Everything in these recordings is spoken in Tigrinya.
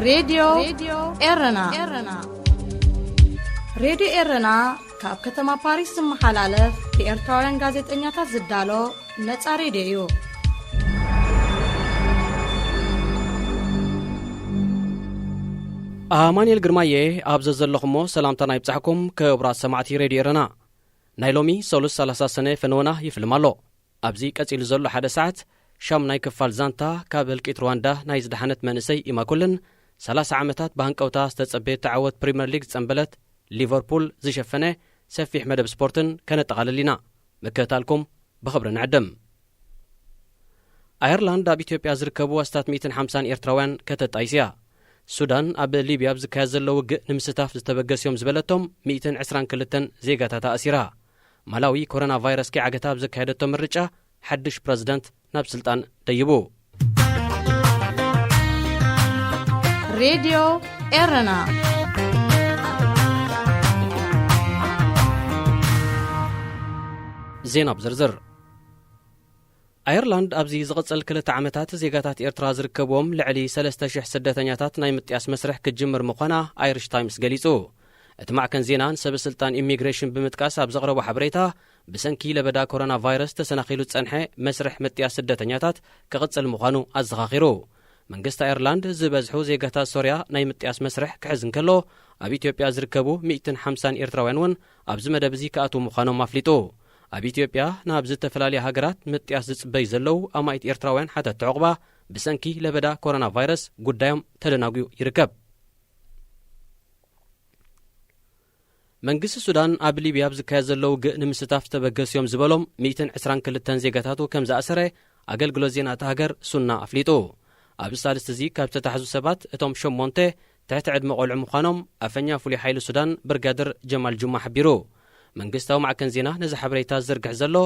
ሬድዮ ኤረና። ሬድዮ ኤረና ካብ ከተማ ፓሪስ ዝመሓላለፍ ብኤርትራውያን ጋዜጠኛታት ዝዳሎ ነጻ ሬድዮ እዩ። ኣማኑኤል ግርማየ ኣብ ዘዘለኹሞ ሰላምታና ይብጻሕኩም፣ ክቡራት ሰማዕቲ ሬድዮ ኤረና። ናይ ሎሚ ሰሉስ ሰላሳ ሰነ ፈነወና ይፍልም ኣሎ። ኣብዚ ቀጺሉ ዘሎ ሓደ ሰዓት፣ ሻሙናይ ክፋል ዛንታ፣ ካብ ህልቂት ሩዋንዳ ናይ ዝደሓነት መንእሰይ ኢማኩልን፣ ሰላሳ ዓመታት ብሃንቀውታ ዝተጸበየቶ ዓወት ፕሪምየር ሊግ ዝጸንበለት ሊቨርፑል ዝሸፈነ ሰፊሕ መደብ ስፖርትን ከነጠቓልል ኢና። ምክትታልኩም ብኽብሪ ንዕድም። ኣየርላንድ ኣብ ኢትዮጵያ ዝርከቡ ኣስታት ሚእትን ሓምሳን ኤርትራውያን ከተጣይስ እያ። ሱዳን ኣብ ሊብያ ኣብ ዝካየድ ዘሎ ውግእ ንምስታፍ ዝተበገሱ እዮም ዝበለቶም ሚእትን ዕስራን ክልተን ዜጋታታ ኣሲራ። ማላዊ ኮሮና ቫይረስ ከይዓገታ ኣብ ዘካየደቶ ምርጫ ሓድሽ ፕረዚደንት ናብ ስልጣን ደይቡ። ሬድዮ ኤረና። ዜና ብዝርዝር። ኣየርላንድ ኣብዚ ዝቕጽል ክልተ ዓመታት ዜጋታት ኤርትራ ዝርከብዎም ልዕሊ ሰለስተ ሽሕ ስደተኛታት ናይ ምጥያስ መስርሕ ክትጅምር ምዃና ኣይሪሽ ታይምስ ገሊጹ። እቲ ማዕከን ዜና ንሰበ ስልጣን ኢሚግሬሽን ብምጥቃስ ኣብ ዘቕረቦ ሓበሬታ፣ ብሰንኪ ለበዳ ኮሮና ቫይረስ ተሰናኺሉ ዝጸንሐ መስርሕ ምጥያስ ስደተኛታት ክቕጽል ምዃኑ ኣዘኻኺሩ። መንግስቲ ኣየርላንድ ዝበዝሑ ዜጋታት ሶርያ ናይ ምጥያስ መስርሕ ክሕዝ እንከሎ፣ ኣብ ኢትዮጵያ ዝርከቡ ሚእትን ሓምሳን ኤርትራውያን እውን ኣብዚ መደብ እዚ ክኣትዉ ምዃኖም ኣፍሊጡ። ኣብ ኢትዮጵያ ናብ ዝተፈላለያ ሃገራት ምጥያስ ዝጽበዩ ዘለዉ ኣማኢት ኤርትራውያን ሓተትቲ ዕቑባ ብሰንኪ ለበዳ ኮሮና ቫይረስ ጉዳዮም ተደናጉዩ ይርከብ። መንግስቲ ሱዳን ኣብ ሊብያ ኣብ ዝካየድ ዘሎ ውግእ ንምስታፍ ዝተበገሱ እዮም ዝበሎም ሚእትን ዕስራን ክልተን ዜጋታቱ ከም ዝኣሰረ ኣገልግሎት ዜና እታ ሃገር ሱና ኣፍሊጡ። ኣብዚ ሳልስቲ እዚ ካብ ዝተታሕዙ ሰባት እቶም ሸሞንተ ትሕቲ ዕድመ ቆልዑ ምዃኖም ኣፈኛ ፍሉይ ሓይሊ ሱዳን ብርጋደር ጀማል ጁማ ሓቢሩ። መንግስታዊ ማዕከን ዜና ነዚ ሓበሬታ ዝዝርግሕ ዘሎ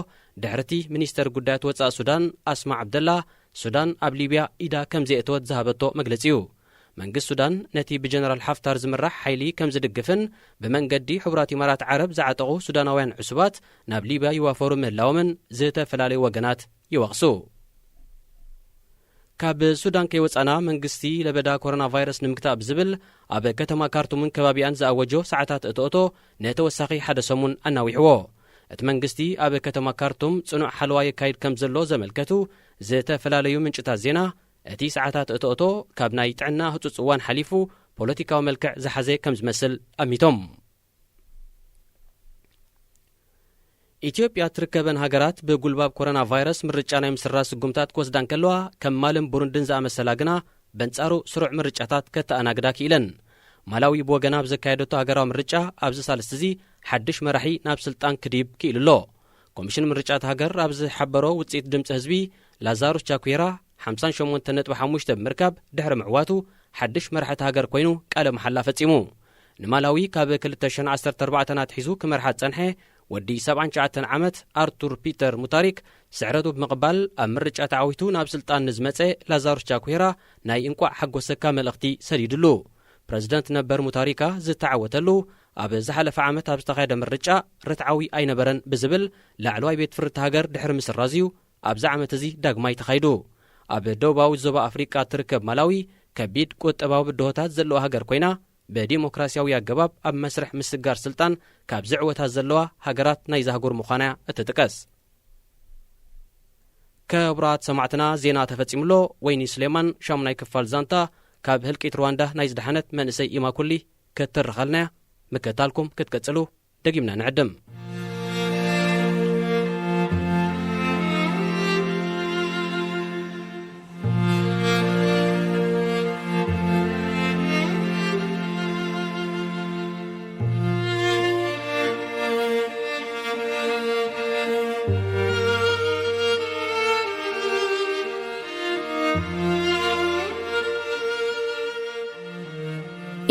ድሕርቲ ሚኒስተር ጉዳያት ወጻኢ ሱዳን ኣስማ ዓብደላ ሱዳን ኣብ ሊብያ ኢዳ ከም ዘየእተወት ዝሃበቶ መግለጺ እዩ። መንግስቲ ሱዳን ነቲ ብጀነራል ሓፍታር ዝምራሕ ሓይሊ ከም ዝድግፍን ብመንገዲ ሕቡራት ኢማራት ዓረብ ዝዓጠቑ ሱዳናውያን ዕሱባት ናብ ሊብያ ይዋፈሩ ምህላዎምን ዝተፈላለዩ ወገናት ይወቕሱ። ካብ ሱዳን ከይወጻና መንግስቲ ለበዳ ኮሮና ቫይረስ ንምግታእ ብዝብል ኣብ ከተማ ካርቱምን ከባቢኣን ዝኣወጆ ሰዓታት እቶእቶ ንተወሳኺ ሓደ ሰሙን ኣናዊሕዎ። እቲ መንግስቲ ኣብ ከተማ ካርቱም ጽኑዕ ሓለዋ የካይድ ከም ዘሎ ዘመልከቱ ዝተፈላለዩ ምንጭታት ዜና፣ እቲ ሰዓታት እቶእቶ ካብ ናይ ጥዕና ህጹጽ እዋን ሓሊፉ ፖለቲካዊ መልክዕ ዝሓዘ ከም ዝመስል ኣሚቶም። ኢትዮጵያ ትርከበን ሃገራት ብጉልባብ ኮሮና ቫይረስ ምርጫ ናይ ምስራዝ ስጉምታት ክወስዳ እንከለዋ፣ ከም ማልን ቡሩንድን ዝኣመሰላ ግና በንጻሩ ስሩዕ ምርጫታት ከተኣናግዳ ክኢለን። ማላዊ ብወገና ኣብ ዘካየደቶ ሃገራዊ ምርጫ ኣብዚ ሳልስቲ እዚ ሓድሽ መራሒ ናብ ስልጣን ክድይብ ክኢሉ ኣሎ። ኮሚሽን ምርጫ እታ ሃገር ኣብ ዝሓበሮ ውጽኢት ድምጺ ህዝቢ ላዛሩስ ቻኩዌራ ሓምሳን ሸሞንተን ነጥቢ ሓሙሽተ ብምርካብ ድሕሪ ምዕዋቱ ሓድሽ መራሒ እታ ሃገር ኮይኑ ቃለ መሓላ ፈጺሙ። ንማላዊ ካብ ክልተ ሽሕን ዓሰርተ ኣርባዕተን ኣትሒዙ ክመርሓ ዝጸንሐ ወዲ ሰብዓን ትሽዓተን ዓመት ኣርቱር ፒተር ሙታሪክ ስዕረቱ ብምቕባል ኣብ ምርጫ ተዓዊቱ ናብ ስልጣን ንዝመጸ ላዛሩስ ቻኩሄራ ናይ እንቋዕ ሓጎሰካ መልእኽቲ ሰዲዱሉ። ፕረዚደንት ነበር ሙታሪካ ዝተዓወተሉ ኣብ ዝሓለፈ ዓመት ኣብ ዝተኻየደ ምርጫ ርትዓዊ ኣይነበረን ብዝብል ላዕለዋይ ቤት ፍርዲ ሃገር ድሕሪ ምስራዝ እዩ ኣብዚ ዓመት እዚ ዳግማይ ተኻይዱ። ኣብ ደቡባዊ ዞባ ኣፍሪቃ ትርከብ ማላዊ ከቢድ ቁጠባዊ ብድሆታት ዘለዋ ሃገር ኮይና፣ ብዲሞክራሲያዊ ኣገባብ ኣብ መስርሕ ምስግጋር ስልጣን ካብ ዝዕወታ ዘለዋ ሃገራት ናይዛ ኣህጉር ምዃና እያ እትጥቀስ። ክቡራት ሰማዕትና፣ ዜና ተፈጺሙ ኣሎ። ወይኒ ስሌማን ሻሙናይ ክፋል ዛንታ ካብ ህልቂት ሩዋንዳ ናይ ዝደሓነት መንእሰይ ኢማኩሊ ክትተርኸልና እያ። ምክትታልኩም ክትቅጽሉ ደጊምና ንዕድም።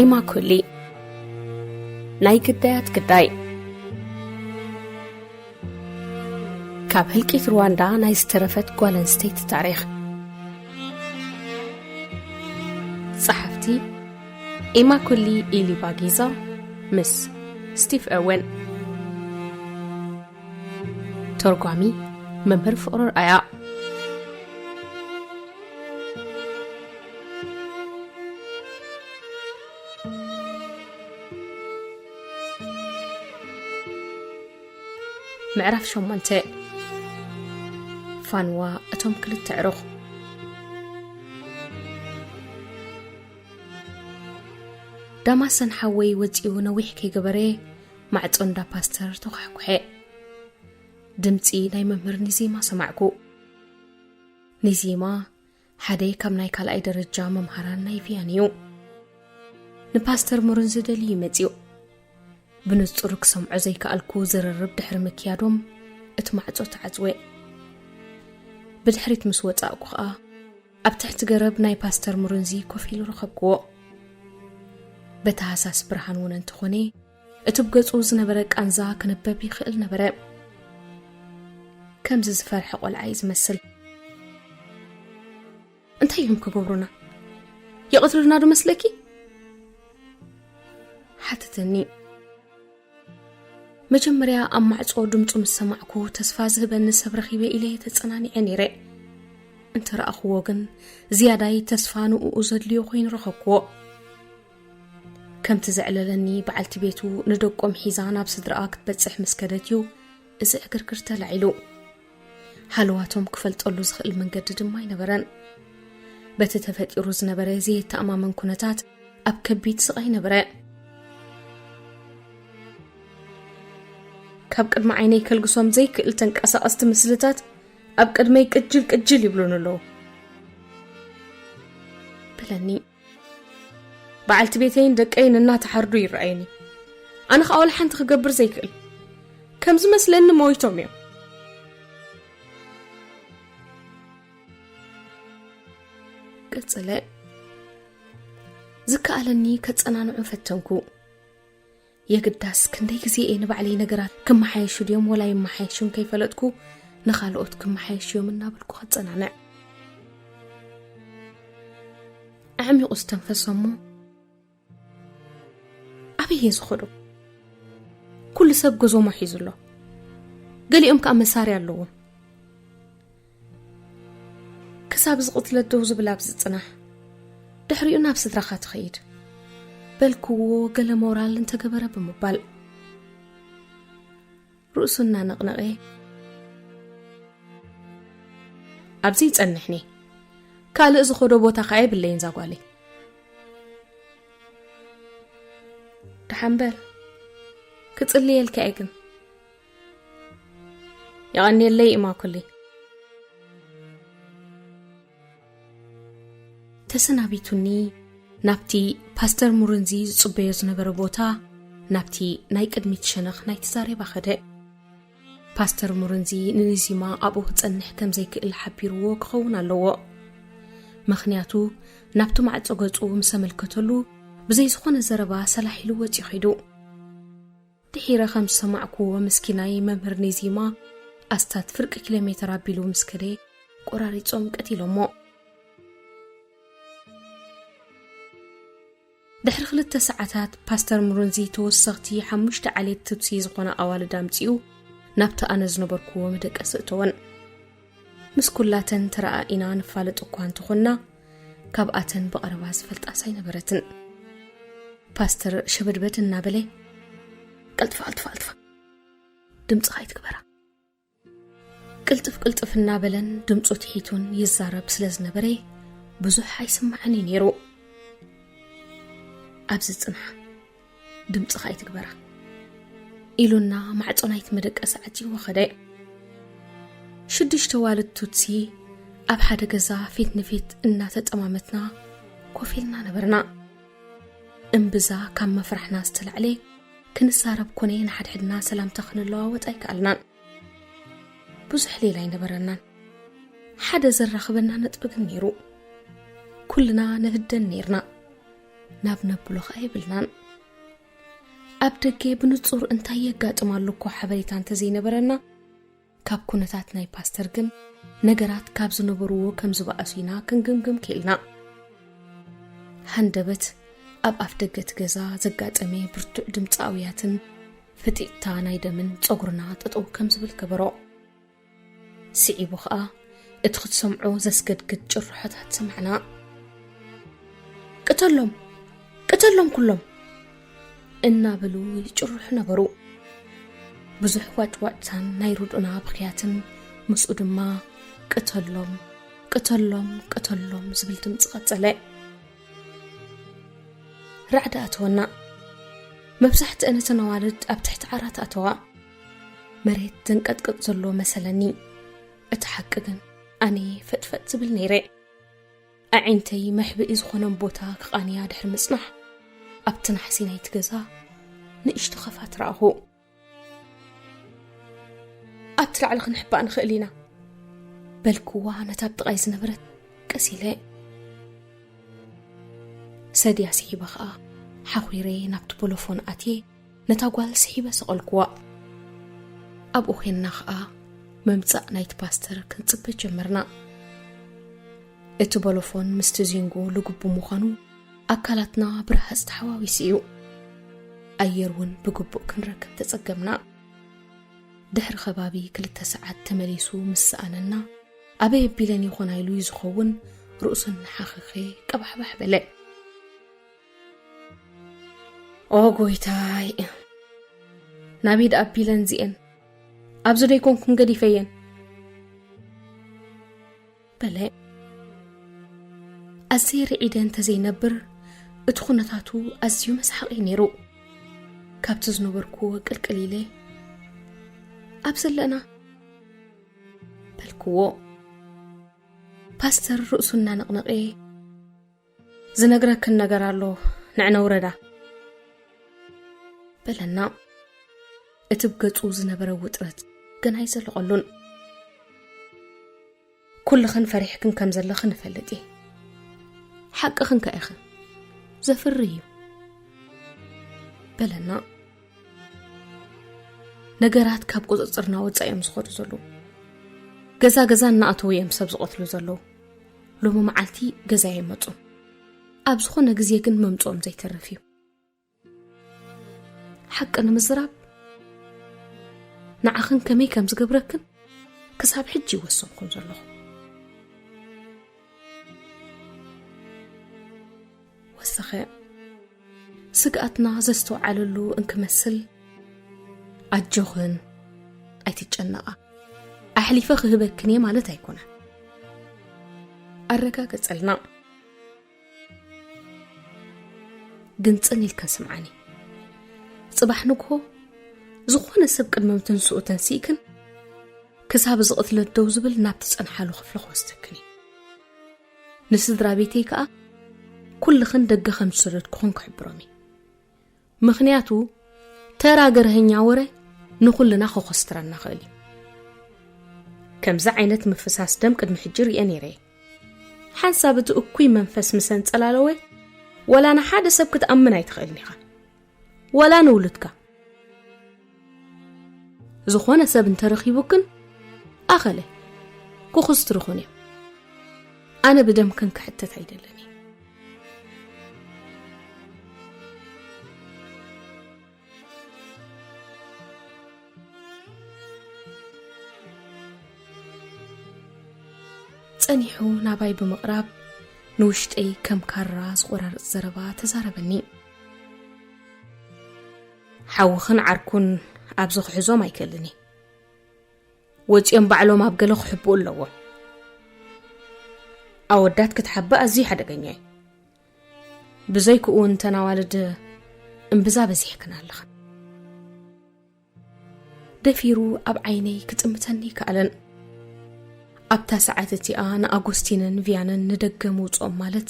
ኢማኩሊ፣ ናይ ግዳያት ግዳይ። ካብ ህልቂት ሩዋንዳ ናይ ዝተረፈት ጓል ኣንስተይቲ ታሪኽ። ጸሓፍቲ ኢማኩሊ ኢሊባጊዛ ምስ ስቲቭ ኦወን። ተርጓሚ መምህር ፍቕሩ ርኣያ። ምዕራፍ ሸሞንተ። ፋንዋ እቶም ክልተ ዕሩኽ። ዳማሰን ሓወይ ወጺኡ ነዊሕ ከይገበረ፣ ማዕጾ እንዳ ፓስተር ተኳሕኩሐ። ድምጺ ናይ መምህር ኒዚማ ሰማዕኩ። ኒዚማ ሓደ ካብ ናይ ካልኣይ ደረጃ መምሃራን ናይ ቪያን እዩ። ንፓስተር ሙርንዚ ደልዩ እዩ መጺኡ። ብንጹር ክሰምዖ ዘይከኣልኩ ዝርርብ ድሕሪ ምክያዶም፣ እቲ ማዕጾ ተዓጽወ። ብድሕሪት ምስ ወጻእኩ ኸኣ፣ ኣብ ትሕቲ ገረብ ናይ ፓስተር ሙርንዚ ኮፍ ኢሉ ረኸብክዎ። በቲ ሃሳስ ብርሃን እውን እንተኾነ፣ እቲ ብገጹ ዝነበረ ቃንዛ ክንበብ ይኽእል ነበረ። ከምዚ ዝፈርሐ ቆልዓ እዩ ዝመስል። "እንታይ እዮም ክገብሩና? ይቐትሉና ዶ መስለኪ?" ሓተተኒ። መጀመርያ ኣብ ማዕጾ ድምጹ ምስ ሰማዕኩ፣ ተስፋ ዝህበኒ ሰብ ረኺበ ኢለ ተጸናኒዐ ነይረ። እንተ ረኣኽዎ ግን፣ ዝያዳይ ተስፋ ንእኡ ዘድልዮ ኮይኑ ረኸብክዎ። ከምቲ ዘዕለለኒ፣ በዓልቲ ቤቱ ንደቆም ሒዛ ናብ ስድራኣ ክትበጽሕ ምስ ከደት እዩ እዚ ዕግርግር ተላዒሉ። ሃለዋቶም ክፈልጠሉ ዝኽእል መንገዲ ድማ ኣይነበረን። በቲ ተፈጢሩ ዝነበረ ዘየተኣማመን ኩነታት ኣብ ከቢድ ስቓይ ነበረ። ካብ ቅድሚ ዓይነይ ከልግሶም ዘይክእል ተንቀሳቐስቲ ምስልታት ኣብ ቅድመይ ቅጅል ቅጅል ይብሉን ኣለዉ። በለኒ። በዓልቲ ቤተይን ደቀይን እናተሓርዱ ይረኣዩኒ። ኣነ ኸኣ ወላ ሓንቲ ክገብር ዘይክእል። ከም ዝመስለኒ ሞይቶም እዮም። ቀጸለ። ዝከኣለኒ ከጸናንዖ ፈተንኩ። የግዳስ ክንደይ ግዜ እየ ንባዕለይ ነገራት ክመሓየሹ ድዮም ወላ ይመሓየሹን ከይፈለጥኩ፣ ንኻልኦት ክመሓየሹ እዮም እናበልኩ ከጸናንዕ። ኣዕሚቑ ዝተንፈሰ እሞ፣ ኣበይ እየ ዝኸዶ? ኩሉ ሰብ ገዞሞ ሒዙ ኣሎ። ገሊኦም ከኣ መሳርያ ኣለዎም። ክሳብ እዚ ቅትለት ደው ዝብል ኣብዚ ጽናሕ። ድሕሪኡ ናብ ስድራኻ ትኸይድ። በልክዎ ገለ ሞራል እንተገበረ ብምባል። ርእሱ እናነቕነቐ፣ "ኣብዚ ይጸንሕኒ። ካልእ ዝኸዶ ቦታ ከኣ የብለይን ዛጓለይ። ደሓን በል። ክጽልየልካ እየ ግን። የቐንየለይ ኢማኩሊ." ተሰናቢቱኒ ናብቲ ፓስተር ሙርንዚ ዝጽበዮ ዝነበረ ቦታ፣ ናብቲ ናይ ቅድሚት ሸነኽ ናይቲ ዛሬባ ኸደ። ፓስተር ሙርንዚ ንኒዚማ ኣብኡ ክጸንሕ ከም ዘይክእል ሓቢርዎ ክኸውን ኣለዎ። ምኽንያቱ ናብቲ ማዕጾ ገጹ ምስ ኣመልከተሉ፣ ብዘይ ዝኾነ ዘረባ ሰላሕ ኢሉ ወጺኡ ኸይዱ። ድሒረ ከም ዝሰማዕኩዎ ምስኪናይ መምህር ኒዚማ ኣስታት ፍርቂ ኪሎ ሜተር ኣቢሉ ምስ ከደ ቆራሪጾም ቀቲሎሞ። ድሕሪ ክልተ ሰዓታት ፓስተር ሙሩንዚ ተወሰኽቲ ሓሙሽተ ዓሌት ቱትሲ ዝኾና ኣዋልድ ኣምጺኡ ናብቲ ኣነ ዝነበርኩዎ መደቀሲ እተወን። ምስ ኩላተን ተረኣኢና ንፋለጥ እኳ እንተኾንና፣ ካብኣተን ብቐረባ ዝፈልጣስ ኣይነበረትን። ፓስተር ሸበድበድ እናበለ፣ "ቀልጥፋ፣ ቀልጥፋ፣ ቀልጥፋ፣ ድምፅኻ ኣይትግበራ። ቅልጥፍ ቅልጥፍ" እናበለን ድምፁ ትሒቱን ይዛረብ ስለ ዝነበረ ብዙሕ ኣይስማዕን እዩ ነይሩ። "ኣብዚ ጽንሓ፣ ድምፅኻ ኣይትግበራ" ኢሉና ማዕጾ ናይቲ መደቀሲ ዓጺዎ ኸደ። ሽዱሽተ ዋልድ ቱትሲ ኣብ ሓደ ገዛ ፊት ንፊት እናተጠማመትና ኮፍ ኢልና ነበርና። እምብዛ ካብ ምፍራሕና ዝተላዕለ ክንዛረብ ኮነ ንሓድሕድና ሰላምታ ክንለዋወጥ ኣይከኣልናን። ብዙሕ ሌላ ኣይነበረናን። ሓደ ዘራኽበና ነጥቢ ግን ነይሩ። ኩልና ንህደን ነይርና። ናብ ነብሎ ኸኣ የብልናን። ኣብ ደገ ብንጹር እንታይ የጋጥም ኣሎ እኳ ሓበሬታ እንተዘይነበረና፣ ካብ ኩነታት ናይ ፓስተር ግን ነገራት ካብ ዝነበርዎ ከም ዝበኣሱ ኢና ክንግምግም ክኢልና። ሃንደበት ኣብ ኣፍ ደገ እቲ ገዛ ዘጋጠመ ብርቱዕ ድምፂ ኣውያትን ፍጢጥታ ናይ ደምን ጸጉርና ጠጠው ከም ዝብል ገበሮ። ስዒቡ ኸኣ እቲ ክትሰምዖ ዘስገድግድ ጭርሖታት ሰማዕና። "ቅተሎም! ቅተሎም ኩሎም!" እናበሉ ይጭርሑ ነበሩ። ብዙሕ ዋጭዋጭታን ናይ ርድኡና ብኽያትን፣ ምስኡ ድማ "ቅተሎም፣ ቅተሎም፣ ቅተሎም" ዝብል ድምፂ ቀጸለ። ራዕዲ ኣተወና። መብዛሕትአን እተን ኣዋልድ ኣብ ትሕቲ ዓራት ኣተዋ። መሬት ዘንቀጥቅጥ ዘሎ መሰለኒ። እቲ ሓቂ ግን፣ ኣነ ፈጥፈጥ ዝብል ነይረ። ኣዒንተይ መሕብኢ ዝኾነን ቦታ ክቓንያ ድሕሪ ምጽናሕ፣ ኣብቲ ናሕሲ ናይቲ ገዛ ንእሽቶ ኸፋት ረኣኹ። "ኣብቲ ላዕሊ ክንሕባእ ንኽእል ኢና" በልክዋ ነታ ኣብ ጥቓይ ዝነበረት ቀስ ኢለ። ሰድያ ስሒበ ኸኣ ሓኺረ ናብቲ ቦሎፎን ኣትየ ነታ ጓል ስሒበ ሰቐልክዋ። ኣብኡ ዄንና ኸኣ ምምጻእ ናይቲ ፓስተር ክንጽበ ጀመርና። እቲ ቦሎፎን ምስቲ ዚንጎ ልጉብ ብምዃኑ ኣካላትና ብረሃጽ ተሓዋዊሱ እዩ። ኣየር እውን ብግቡእ ክንረክብ ተጸገምና። ድሕሪ ከባቢ ክልተ ሰዓት ተመሊሱ ምስ ሰኣነና፣ ኣበይ ኣቢለን ይኾና ኢሉ እዩ ዝኸውን፣ ርእሱ እናሓኸኸ ቀባሕባሕ በለ። "ኦ ጎይታይ፣ ናበይ ደኣ ኣቢለን እዚኤን? ኣብዚ ዶ ኣይኮንኩን ገዲፈየን?" በለ። ኣዝየ ርዒደ እንተዘይነብር፣ እቲ ኩነታቱ ኣዝዩ መስሓቕ እዩ ነይሩ። ካብቲ ዝነበርኩዎ ቅልቅል ኢለ፣ "ኣብ ዘለና?" በልክዎ። ፓስተር ርእሱ እናነቕነቐ፣ "ዝነግረክን ነገር ኣሎ፣ ንዕነ ውረዳ" በለና። እቲ ብገጹ ዝነበረ ውጥረት ገና ኣይዘለቐሉን። "ኩልኽን ፈሪሕክን ከም ዘለኽን እፈልጥ እየ። ሓቅኽን ከ ኢኽን። ዘፍሪ እዩ" በለና። ነገራት ካብ ቁጽጽርና ወጻኢ እዮም ዝኸዱ ዘለዉ። ገዛ ገዛ እናኣተዉ እዮም ሰብ ዝቐትሉ ዘለዉ። ሎሚ መዓልቲ ገዛ ኣይመጹን። ኣብ ዝኾነ ግዜ ግን መምጽኦም ዘይተርፍ እዩ። ሓቂ ንምዝራብ፣ ንዓኽን ከመይ ከም ዝገብረክን ክሳብ ሕጂ ይወሰንኩን ዘለኹ። ወሰኸ፣ ስግኣትና ዘስተውዓለሉ እንክመስል፣ "ኣጆኽን፣ ኣይትጨነቓ፣ ኣሕሊፈ ክህበክን እየ ማለት ኣይኮነን" ኣረጋገጸልና። "ግን ጽን ኢልክን ስምዓኒ። ጽባሕ ንግሆ ዝኾነ ሰብ ቅድሚ ምትንስኡ ተንሲእክን፣ ክሳብ እዚ ቅትለት ደው ዝብል ናብቲ ጸንሓሉ ክፍሊ ክወስደክን እዩ። ንስድራ ቤተይ ከኣ ኩልኽን ደገ ከም ዝሰደድኩኽን ክሕብሮም እዩ። ምኽንያቱ ተራ ገርሀኛ ወረ ንኹልና ክኾስትረና ክእል እዩ። ከምዚ ዓይነት ምፍሳስ ደም ቅድሚ ሕጂ ርእየ ነይረ እየ። ሓንሳብ እቲ እኩይ መንፈስ ምስ ኣንጸላለወ፣ ወላ ንሓደ ሰብ ክትኣምን ኣይትኽእልን ኢኻ፣ ወላ ንውሉድካ። ዝኾነ ሰብ እንተረኺቡክን፣ ኣኸለ፣ ክኹስትሩኽን እዮም። ኣነ ብደምክን ክሕተት ኣይደልን እየ።" ጸኒሑ ናባይ ብምቕራብ፣ ንውሽጠይ ከም ካራ ዝቖራርጽ ዘረባ ተዛረበኒ። "ሓውኽን ዓርኩን ኣብዚ ክሕዞም ኣይክእልን እየ። ወጺኦም ባዕሎም ኣብ ገለ ክሕብኡ ኣለዎም። ኣወዳት ክትሓቢ ኣዝዩ ሓደገኛ እዩ። ብዘይክኡ እንተን ኣዋልድ እምብዛ በዚሕክን ኣለኽን።" ደፊሩ ኣብ ዓይነይ ክጥምተኒ ከኣለን። ኣብታ ሰዓት እቲኣ ንኣጎስቲንን ቪያንን ንደገ ምውጽኦም ማለት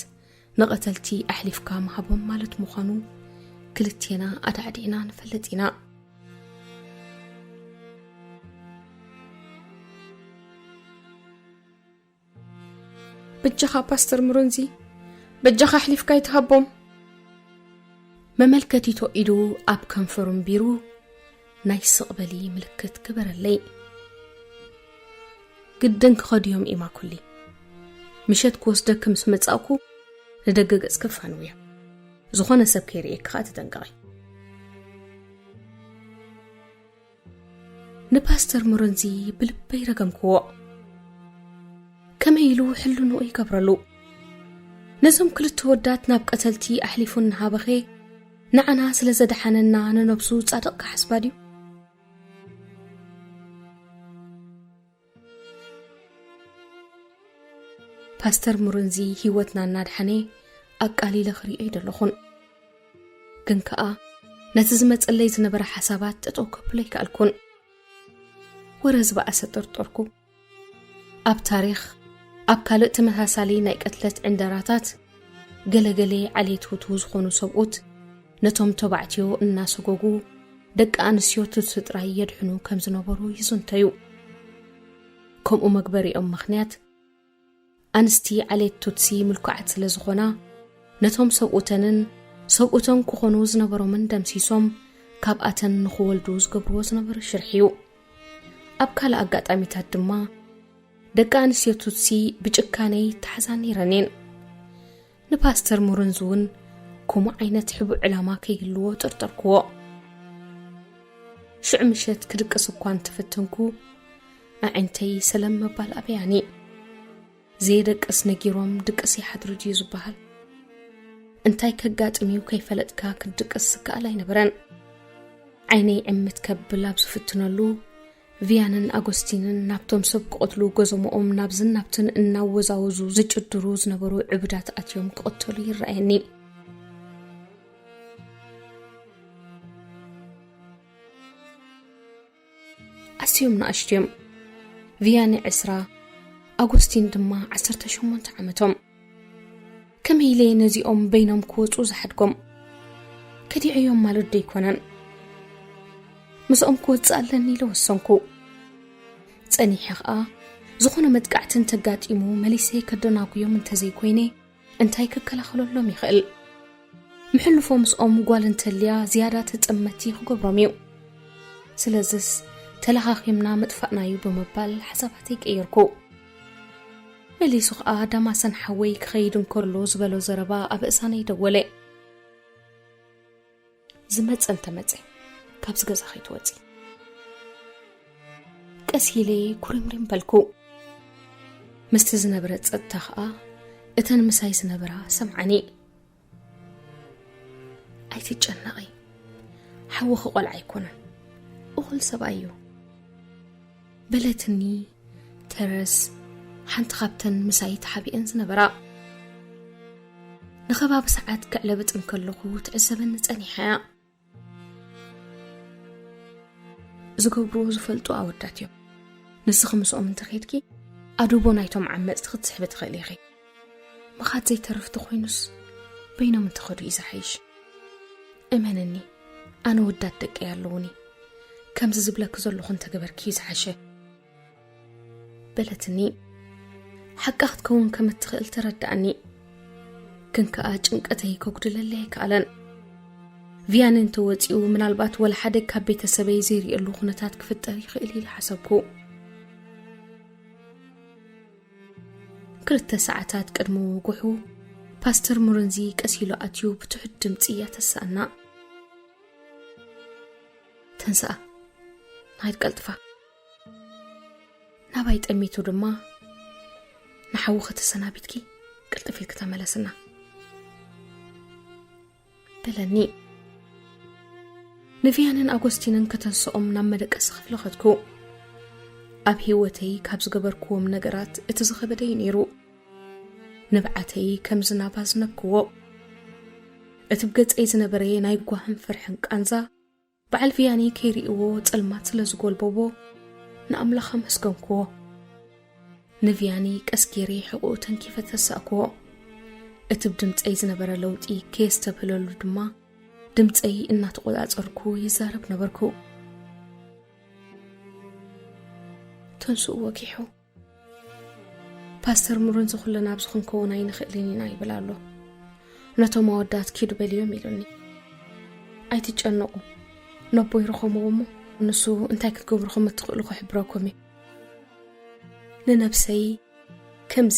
ንቐተልቲ ኣሕሊፍካ ምሃቦም ማለት ምዃኑ ክልቴና ኣዳዕዲዕና ንፈልጥ ኢና። "በጃኻ ፓስተር ምሮንዚ፣ በጃኻ ኣሕሊፍካ ኣይትሃቦም።" መመልከቲቶ ኢዱ ኣብ ከንፈሩ ኣንቢሩ ናይ ስቕ በሊ ምልክት ገበረለይ። "ግድን ክኸዱ እዮም ኢማኩሊ። ምሸት ክወስደኪ ምስ መጻእኩ ንደገ ገጽኪ ፋንውዮ። ዝኾነ ሰብ ከይርእየኪ ከኣ ተጠንቀቒ።" ንፓስተር ሞረንዚ ብልበይ ረገምክዎ። ከመይ ኢሉ ሕልንኡ ይገብረሉ? ነዞም ክልተ ወዳት ናብ ቀተልቲ ኣሕሊፉ እናሃበኸ፣ ንዓና ስለ ዘድሓነና ንነብሱ ጻድቕ ክሓስባ ድዩ? ፓስተር ሙርንዚ ህይወትና እናድሓነ ኣቃሊለ ክርእዮ ኣይደለኹን። ግን ከኣ ነቲ ዝመጸለይ ዝነበረ ሓሳባት ጠጠው ከብሎ ኣይከኣልኩን። ወረ ዝበኣሰ ጠርጠርኩ። ኣብ ታሪኽ፣ ኣብ ካልእ ተመሳሳሊ ናይ ቅትለት ዕንደራታት፣ ገለገለ ዓሌት ሁቱ ዝኾኑ ሰብኡት ነቶም ተባዕትዮ እናሰጎጉ ደቂ ኣንስትዮ ቱትሲ ጥራይ የድሕኑ ከም ዝነበሩ ይዝንተዩ። ከምኡ መግበሪኦም ምኽንያት፣ ኣንስቲ ዓሌት ቱትሲ ምልኩዓት ስለ ዝኾና፣ ነቶም ሰብኡተንን ሰብኡተን ክኾኑ ዝነበሮምን ደምሲሶም፣ ካብኣተን ንኽወልዱ ዝገብርዎ ዝነበሩ ሽርሒ እዩ። ኣብ ካልእ ኣጋጣሚታት ድማ፣ ደቂ ኣንስትዮ ቱትሲ ብጭካነ ይተሓዛ ነይረን እየን። ንፓስተር ሙርንዝ እውን ከምኡ ዓይነት ሕቡእ ዕላማ ከይህልዎ ጠርጠርክዎ። ሽዑ ምሸት ክድቅስ እኳ እንተፈተንኩ፣ ኣዒንተይ ሰለም ምባል ኣበያኒ። ዘየደቅስ ነጊሮም ድቅስ ይሓድሩ ድዩ ዝበሃል? እንታይ ከጋጥም እዩ ከይፈለጥካ ክትድቅስ ዝከኣል ኣይነበረን። ዓይነይ ዕምት ከብል ኣብ ዝፍትነሉ፣ ቪያንን ኣጎስቲንን ናብቶም ሰብ ክቐትሉ ገዞምኦም ናብዝን ናብትን እናወዛወዙ ዝጭድሩ ዝነበሩ ዕቡዳት ኣትዮም ክቕተሉ ይረኣየኒ። ኣዝዮም ንኣሽቱ እዮም። ቪያኒ ዕስራ፣ ኣጎስቲን ድማ ዓሰርተ ሸሞንተ ዓመቶም። ከመይ ኢለ ነዚኦም በይኖም ክወጹ ዝሓድጎም? ከዲዐዮም ማለት ዶ ኣይኮነን? ምስኦም ክወጽእ ኣለኒ ኢለ ወሰንኩ። ጸኒሐ ኸኣ፣ ዝኾነ መጥቃዕቲ እንተጋጢሙ መሊሰ ከደናጉዮም እንተዘይኮይነ፣ እንታይ ክከላኸለሎም ይኽእል? ምሕልፎ ምስኦም ጓል እንተልያ ዝያዳ ተጸመቲ ክገብሮም እዩ። ስለዝስ ተለኻኺምና ምጥፋእና እዩ ብምባል ሓሳባተይ ቀየርኩ። መሊሱ ኸኣ ዳማሰን ሓወይ ክኸይድ እንከሎ ዝበሎ ዘረባ ኣብ እሳነይ ደወለ። ዝመጸ እንተመጸ፣ ካብዚ ገዛ ከይትወጺ። ቀስ ኢለ ኩሪምሪም በልኩ። ምስቲ ዝነበረ ጸጥታ ኸኣ እተን ምሳይ ዝነበራ ሰምዓኒ። ኣይትጨነቒ፣ ሓውኺ ቆልዓ ኣይኮነን፣ እኹል ሰብኣይ እዩ። በለትኒ ተረስ፣ ሓንቲ ካብተን ምሳይ ተሓቢአን ዝነበራ። ንኸባቢ ሰዓት ክዕለብጥ እንከለኹ ትዕዘበኒ ጸኒሓ እያ። ዝገብርዎ ዝፈልጡ ኣወዳት እዮም። ንስኺ ምስኦም እንተኸድኪ፣ ኣድህቦ ናይቶም ዓመጽቲ ክትስሕቢ ትኽእሊ ኢኺ። ምኻድ ዘይተርፍ ተኾይኑስ፣ በይኖም እንተኸዱ እዩ ዝሓይሽ። እመንኒ፣ ኣነ ወዳት ደቀይ ኣለዉኒ። ከምዚ ዝብለኪ ዘለኹ እንተገበርኪ እዩ ዝሓሸ። በለትኒ። ሓቃ ክትከውን ከም እትኽእል ተረዳእኒ። ግን ከኣ ጭንቀተይ ከጉድለለይ ኣይከኣለን። ቪያኒ እንተወጺኡ፣ ምናልባት ወላ ሓደ ካብ ቤተሰበይ ዘይርእየሉ ኩነታት ክፍጠር ይኽእል ኢለ ሓሰብኩ። ክልተ ሰዓታት ቅድሚ ምብግሑ፣ ፓስተር ሙርንዚ ቀስ ኢሉ ኣትዩ ብትሑት ድምጺ ያተሳእና። ተንስኣ፣ ንኸይድ ቀልጥፋ። ናባይ ጠሚቱ ድማ፣ ንሓውኺ ተሰናቢትኪ ቅልጥፍ ኢልኪ ተመለስና። በለኒ። ንቪያንን ኣጎስቲንን ከተንስኦም ናብ መደቀሲ ክፍሊ ከድኩ። ኣብ ህይወተይ ካብ ዝገበርክዎም ነገራት እቲ ዝኸበደ እዩ ነይሩ። ንብዓተይ ከም ዝናብ ኣዝነብክዎ። እቲ ብገጸይ ዝነበረ ናይ ጓህን ፍርሕን ቃንዛ፣ በዓል ቪያኒ ከይርእይዎ ጸልማት ስለ ዝጎልበቦ፣ ንኣምላኽ ኣመስገንክዎ። ንቪያኒ ቀስ ገይረ ሕቑኡ ተንኪፈ ተሳእክዎ። እቲ ብድምጸይ ዝነበረ ለውጢ ከየስተብህለሉ ድማ፣ ድምጸይ እናተቖጻጸርኩ ይዛረብ ነበርኩ። ተንስኡ ወጊሑ። ፓስተር ሙርንዚ ኩልና ኣብዚ ክንከውን ኣይንኽእልን ኢና ይብል ኣሎ። ነቶም ኣወዳት ኪዱ በልዮም ኢሉኒ። ኣይትጨነቑ። ነቦይ ርኸምዎ እሞ ንሱ እንታይ ክትገብሩ ከም እትኽእሉ ክሕብረኩም እዩ። ንነብሰይ ከምዚ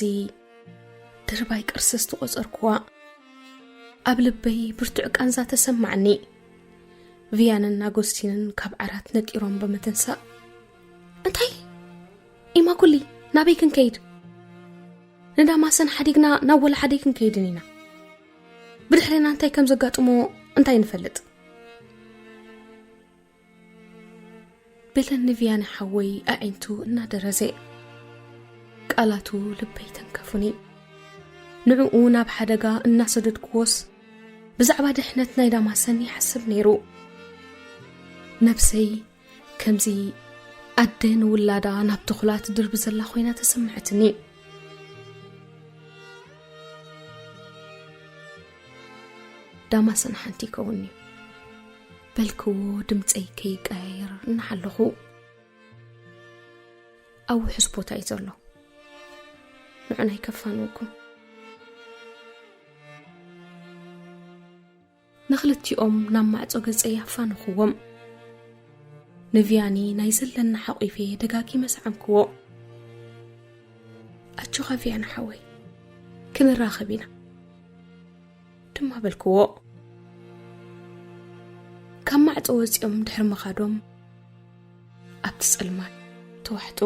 ድርባይ ቅርሲ ዝተቖጸርኩዋ፣ ኣብ ልበይ ብርቱዕ ቃንዛ ተሰማዕኒ። ቪያንን ኣጎስቲንን ካብ ዓራት ነጢሮም ብምትንሳእ፣ "እንታይ? ኢማኩሊ፣ ናበይ ክንከይድ? ንዳማሰን ሓዲግና ናብ ወላ ሓደይ ክንከይድን ኢና። ብድሕሬና እንታይ ከም ዘጋጥሞ እንታይ ንፈልጥ?" በለኒ ቪያኒ ሓወይ ኣዒንቱ እናደረዘ። ቃላቱ ልበይ ተንከፉኒ። ንዕኡ ናብ ሓደጋ እናሰደድክዎስ፣ ብዛዕባ ድሕነት ናይ ዳማሰን ይሓስብ ነይሩ። ነብሰይ ከምዚ ኣደ ንውላዳ ናብ ተኹላ ትድርቢ ዘላ ኮይና ተሰምዐትኒ። ዳማሰን ሓንቲ ይከውን'ዩ በልክዎ፣ ድምጸይ ከይቀያየር እናሓለኹ። ኣብ ውሑስ ቦታ እዩ ዘሎ። ንዑን ኣይከፋንወኩም። ንኽልቲኦም ናብ ማዕጾ ገጸይ ኣፋንኹዎም። ንቪያኒ ናይ ዘለና ሓቂፈ ደጋጊመ ሰዓምክዎ። "ኣጆኻ ቪያኒ ሓወይ፣ ክንራኸብ ኢና" ድማ በልክዎ። ካብ ማዕጾ ወጺኦም ድሕሪ ምኻዶም፣ ኣብቲ ጸልማት ተዋሕጡ።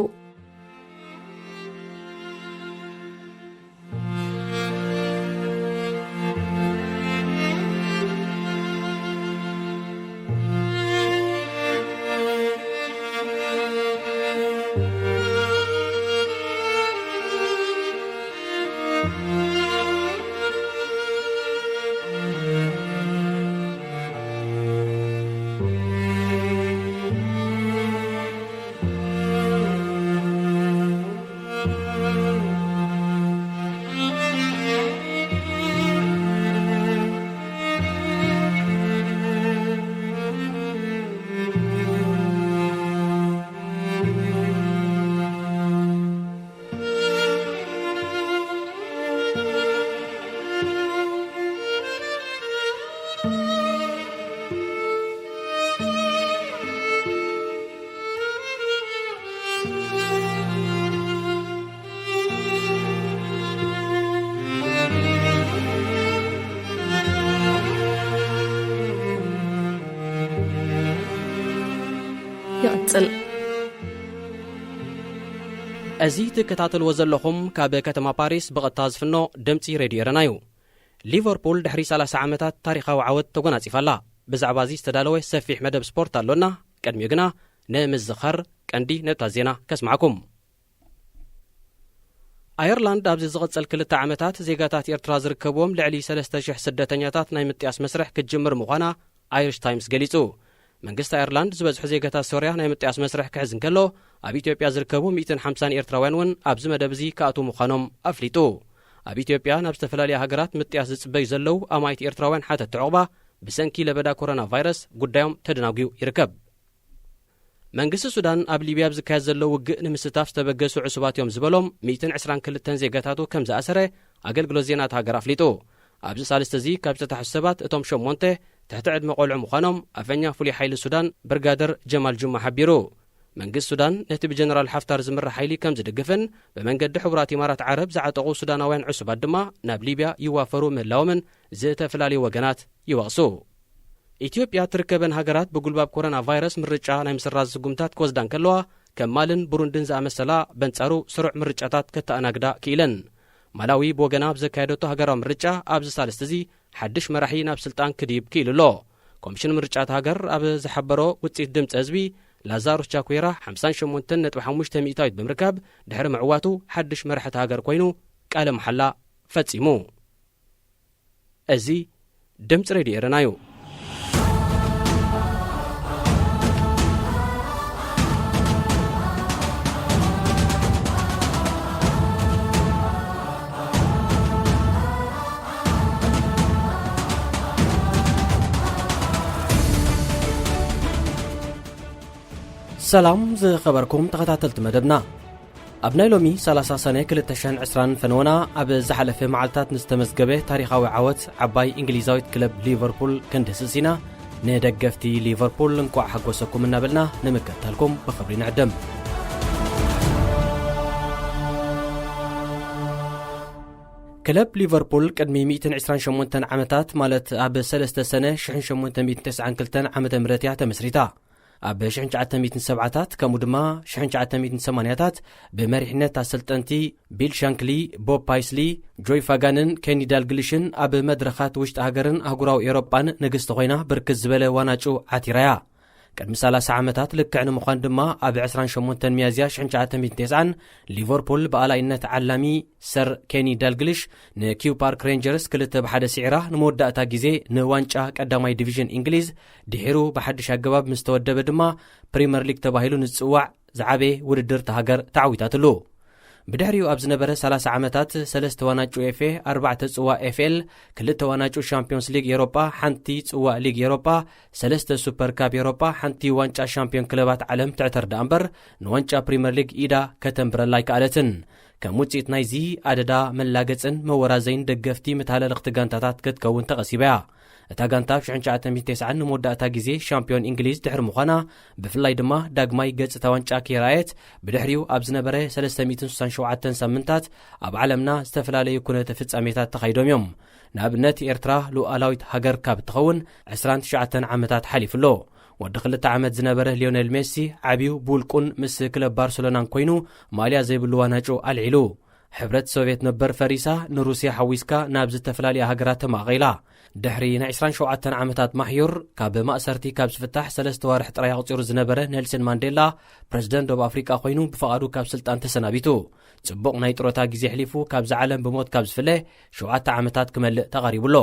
ይቕጽል። እዚ ትከታተልዎ ዘለኹም ካብ ከተማ ፓሪስ ብቐጥታ ዝፍኖ ድምጺ ሬድዮ ኤረና እዩ። ሊቨርፑል ድሕሪ ሰላሳ ዓመታት ታሪኻዊ ዓወት ተጎናጺፋ ኣላ። ብዛዕባ እዚ ዝተዳለወ ሰፊሕ መደብ ስፖርት ኣሎና። ቅድሚኡ ግና ንምዝኻር ቀንዲ ነጥብታት ዜና ከስማዕኩም። ኣየርላንድ ኣብዚ ዝቕጽል ክልተ ዓመታት ዜጋታት ኤርትራ ዝርከብዎም ልዕሊ ሰለስተ ሽሕ ስደተኛታት ናይ ምጥያስ መስርሕ ክትጅምር ምዃና ኣይሪሽ ታይምስ ገሊጹ። መንግስቲ ኣየርላንድ ዝበዝሑ ዜጋታት ሶርያ ናይ ምጥያስ መስርሕ ክሕዝ እንከሎ፣ ኣብ ኢትዮጵያ ዝርከቡ ሚእትን ሓምሳን ኤርትራውያን እውን ኣብዚ መደብ እዚ ክኣትዉ ምዃኖም ኣፍሊጡ። ኣብ ኢትዮጵያ ናብ ዝተፈላለያ ሃገራት ምጥያስ ዝጽበዩ ዘለዉ ኣማኢት ኤርትራውያን ሓተትቲ ዕቑባ ብሰንኪ ለበዳ ኮሮና ቫይረስ ጉዳዮም ተደናጒዩ ይርከብ። መንግስቲ ሱዳን ኣብ ሊብያ ኣብ ዝካየድ ዘሎ ውግእ ንምስታፍ ዝተበገሱ ዕሱባት እዮም ዝበሎም ሚእትን ዕስራን ክልተን ዜጋታቱ ከም ዝኣሰረ ኣገልግሎት ዜና እታ ሃገር ኣፍሊጡ። ኣብዚ ሳልስቲ እዚ ካብ ዝተታሕዙ ሰባት እቶም ሸሞንተ ትሕቲ ዕድመ ቆልዑ ምዃኖም ኣፈኛ ፍሉይ ሓይሊ ሱዳን ብርጋደር ጀማል ጁማ ሓቢሩ። መንግስቲ ሱዳን ነቲ ብጀነራል ሓፍታር ዝምራሕ ሓይሊ ከም ዝድግፍን ብመንገዲ ሕቡራት ኢማራት ዓረብ ዝዓጠቑ ሱዳናውያን ዕሱባት ድማ ናብ ሊብያ ይዋፈሩ ምህላዎምን ዝተፈላለዩ ወገናት ይወቕሱ። ኢትዮጵያ ትርከበን ሃገራት ብጉልባብ ኮሮና ቫይረስ ምርጫ ናይ ምስራዝ ስጉምታት ክወስዳ እንከለዋ፣ ከም ማልን ቡሩንድን ዝኣመሰላ በንጻሩ ስሩዕ ምርጫታት ከተኣናግዳ ክኢለን። ማላዊ ብወገና ኣብ ዘካየደቶ ሃገራዊ ምርጫ ኣብዚ ሳልስቲ እዚ ሓድሽ መራሒ ናብ ስልጣን ክድይብ ክኢሉ ኣሎ። ኮሚሽን ምርጫ እታ ሃገር ኣብ ዝሓበሮ ውጽኢት ድምጺ ህዝቢ፣ ላዛሩስ ቻኩዌራ ሓምሳን ሸሞንተን ነጥቢ ሓሙሽተ ሚእታዊት ብምርካብ ድሕሪ ምዕዋቱ ሓድሽ መራሒ እታ ሃገር ኮይኑ ቃለ መሓላ ፈጺሙ። እዚ ድምፂ ሬድዮ ኤረና እዩ። ሰላም ዝኸበርኩም ተኸታተልቲ መደብና፣ ኣብ ናይ ሎሚ ሰላሳ ሰነ ክልተ ሽሕን ዕስራን ፈነወና ኣብ ዝሓለፈ መዓልታት ንዝተመዝገበ ታሪኻዊ ዓወት ዓባይ እንግሊዛዊት ክለብ ሊቨርፑል ክንድህስስ ኢና። ንደገፍቲ ሊቨርፑል እንቋዕ ሓጎሰኩም እናበልና ንምክትታልኩም ብኽብሪ ንዕድም። ክለብ ሊቨርፑል ቅድሚ ሚእትን ዕስራን ሸሞንተን ዓመታት፣ ማለት ኣብ ሰለስተ ሰነ ሽሕን ሸሞንተ ሚእትን ተስዓን ክልተን ዓመተ ምህረት እያ ተመስሪታ። ኣብ ሽሕን ትሽዓተ ሚእትን ሰብዓታት ከምኡ ድማ ሽሕን ትሽዓተ ሚእትን ሰማንያታት ብመሪሕነት ኣሰልጠንቲ ቢል ሻንክሊ፣ ቦብ ፓይስሊ፣ ጆይ ፋጋንን ኬኒ ዳልግሊሽን ኣብ መድረኻት ውሽጢ ሃገርን ኣህጉራዊ ኤውሮጳን ንግስቲ ኮይና ብርክት ዝበለ ዋናጩ ዓቲራ እያ። ቅድሚ ሰላሳ ዓመታት ልክዕ ንምዃን ድማ፣ ኣብ ዕስራን ሸሞንተን ሚያዝያ ሽሕን ትሽዓተ ሚእትን ተስዓን፣ ሊቨርፑል ብኣላይነት ዓላሚ ሰር ኬኒ ዳልግሊሽ ንኪው ፓርክ ሬንጀርስ ክልተ ብሓደ ስዒራ፣ ንመወዳእታ ግዜ ንዋንጫ ቀዳማይ ዲቪዥን እንግሊዝ፣ ድሒሩ ብሓድሽ ኣገባብ ምስ ተወደበ ድማ፣ ፕሪምየር ሊግ ተባሂሉ ንዝጽዋዕ ዝዓበየ ውድድር እታ ሃገር ተዓዊታትሉ። ብድሕሪኡ ኣብ ዝነበረ ሰላሳ ዓመታት፣ ሰለስተ ዋንጫ ዩኤፍኤ፣ ኣርባዕተ ጽዋእ ኤፍኤል፣ ክልተ ዋንጫ ሻምፒዮንስ ሊግ ኤሮጳ፣ ሓንቲ ጽዋእ ሊግ ኤሮጳ፣ ሰለስተ ሱፐር ካፕ ኤሮጳ፣ ሓንቲ ዋንጫ ሻምፒዮን ክለባት ዓለም ትዕተር ደኣ እምበር፣ ንዋንጫ ፕሪምየር ሊግ ኢዳ ከተንብረላ ኣይከኣለትን። ከም ውጽኢት ናይዚ ኣደዳ መላገጽን መወራዘይን፣ ደገፍቲ መተሃላለኽቲ ጋንታታት ክትከውን ተቐሲባ እያ። እታ ጋንታ ኣብ ሽሕን ትሽዓተ ሚእትን ተስዓን ንመወዳእታ ግዜ ሻምፒዮን እንግሊዝ ድሕሪ ምዃና፣ ብፍላይ ድማ ዳግማይ ገጽ እታ ዋንጫ ከይረኣየት፣ ብድሕሪኡ ኣብ ዝነበረ ሰለስተ ሚእትን ስሳን ሸውዓተን ሳምንታት ኣብ ዓለምና ዝተፈላለዩ ኩነተ ፍጻሜታት ተኻይዶም እዮም። ንኣብነት፣ ኤርትራ ሉኣላዊት ሃገር ካብ እትኸውን ዕስራን ትሽዓተን ዓመታት ሓሊፉ ኣሎ። ወዲ ክልተ ዓመት ዝነበረ ሊዮኔል ሜሲ፣ ዓብዩ ብውልቁን ምስ ክለብ ባርሰሎናን ኮይኑ፣ ማልያ ዘይብሉ ዋንጫ ኣልዒሉ። ሕብረት ሶቭየት ነበር ፈሪሳ፣ ንሩስያ ሓዊስካ ናብ ዝተፈላለያ ሃገራት ተማቒላ። ድሕሪ ናይ ዕስራን ሸውዓተን ዓመታት ማሕዩር፣ ካብ ማእሰርቲ ካብ ዝፍታሕ ሰለስተ ዋርሕ ጥራይ ኣቑጺሩ ዝነበረ ኔልሰን ማንዴላ፣ ፕረዚደንት ደቡብ ኣፍሪቃ ኮይኑ ብፍቓዱ ካብ ስልጣን ተሰናቢቱ። ጽቡቕ ናይ ጥሮታ ግዜ ኣሕሊፉ፣ ካብዛ ዓለም ብሞት ካብ ዝፍለ ሸውዓተ ዓመታት ክመልእ ተቓሪቡ ኣሎ።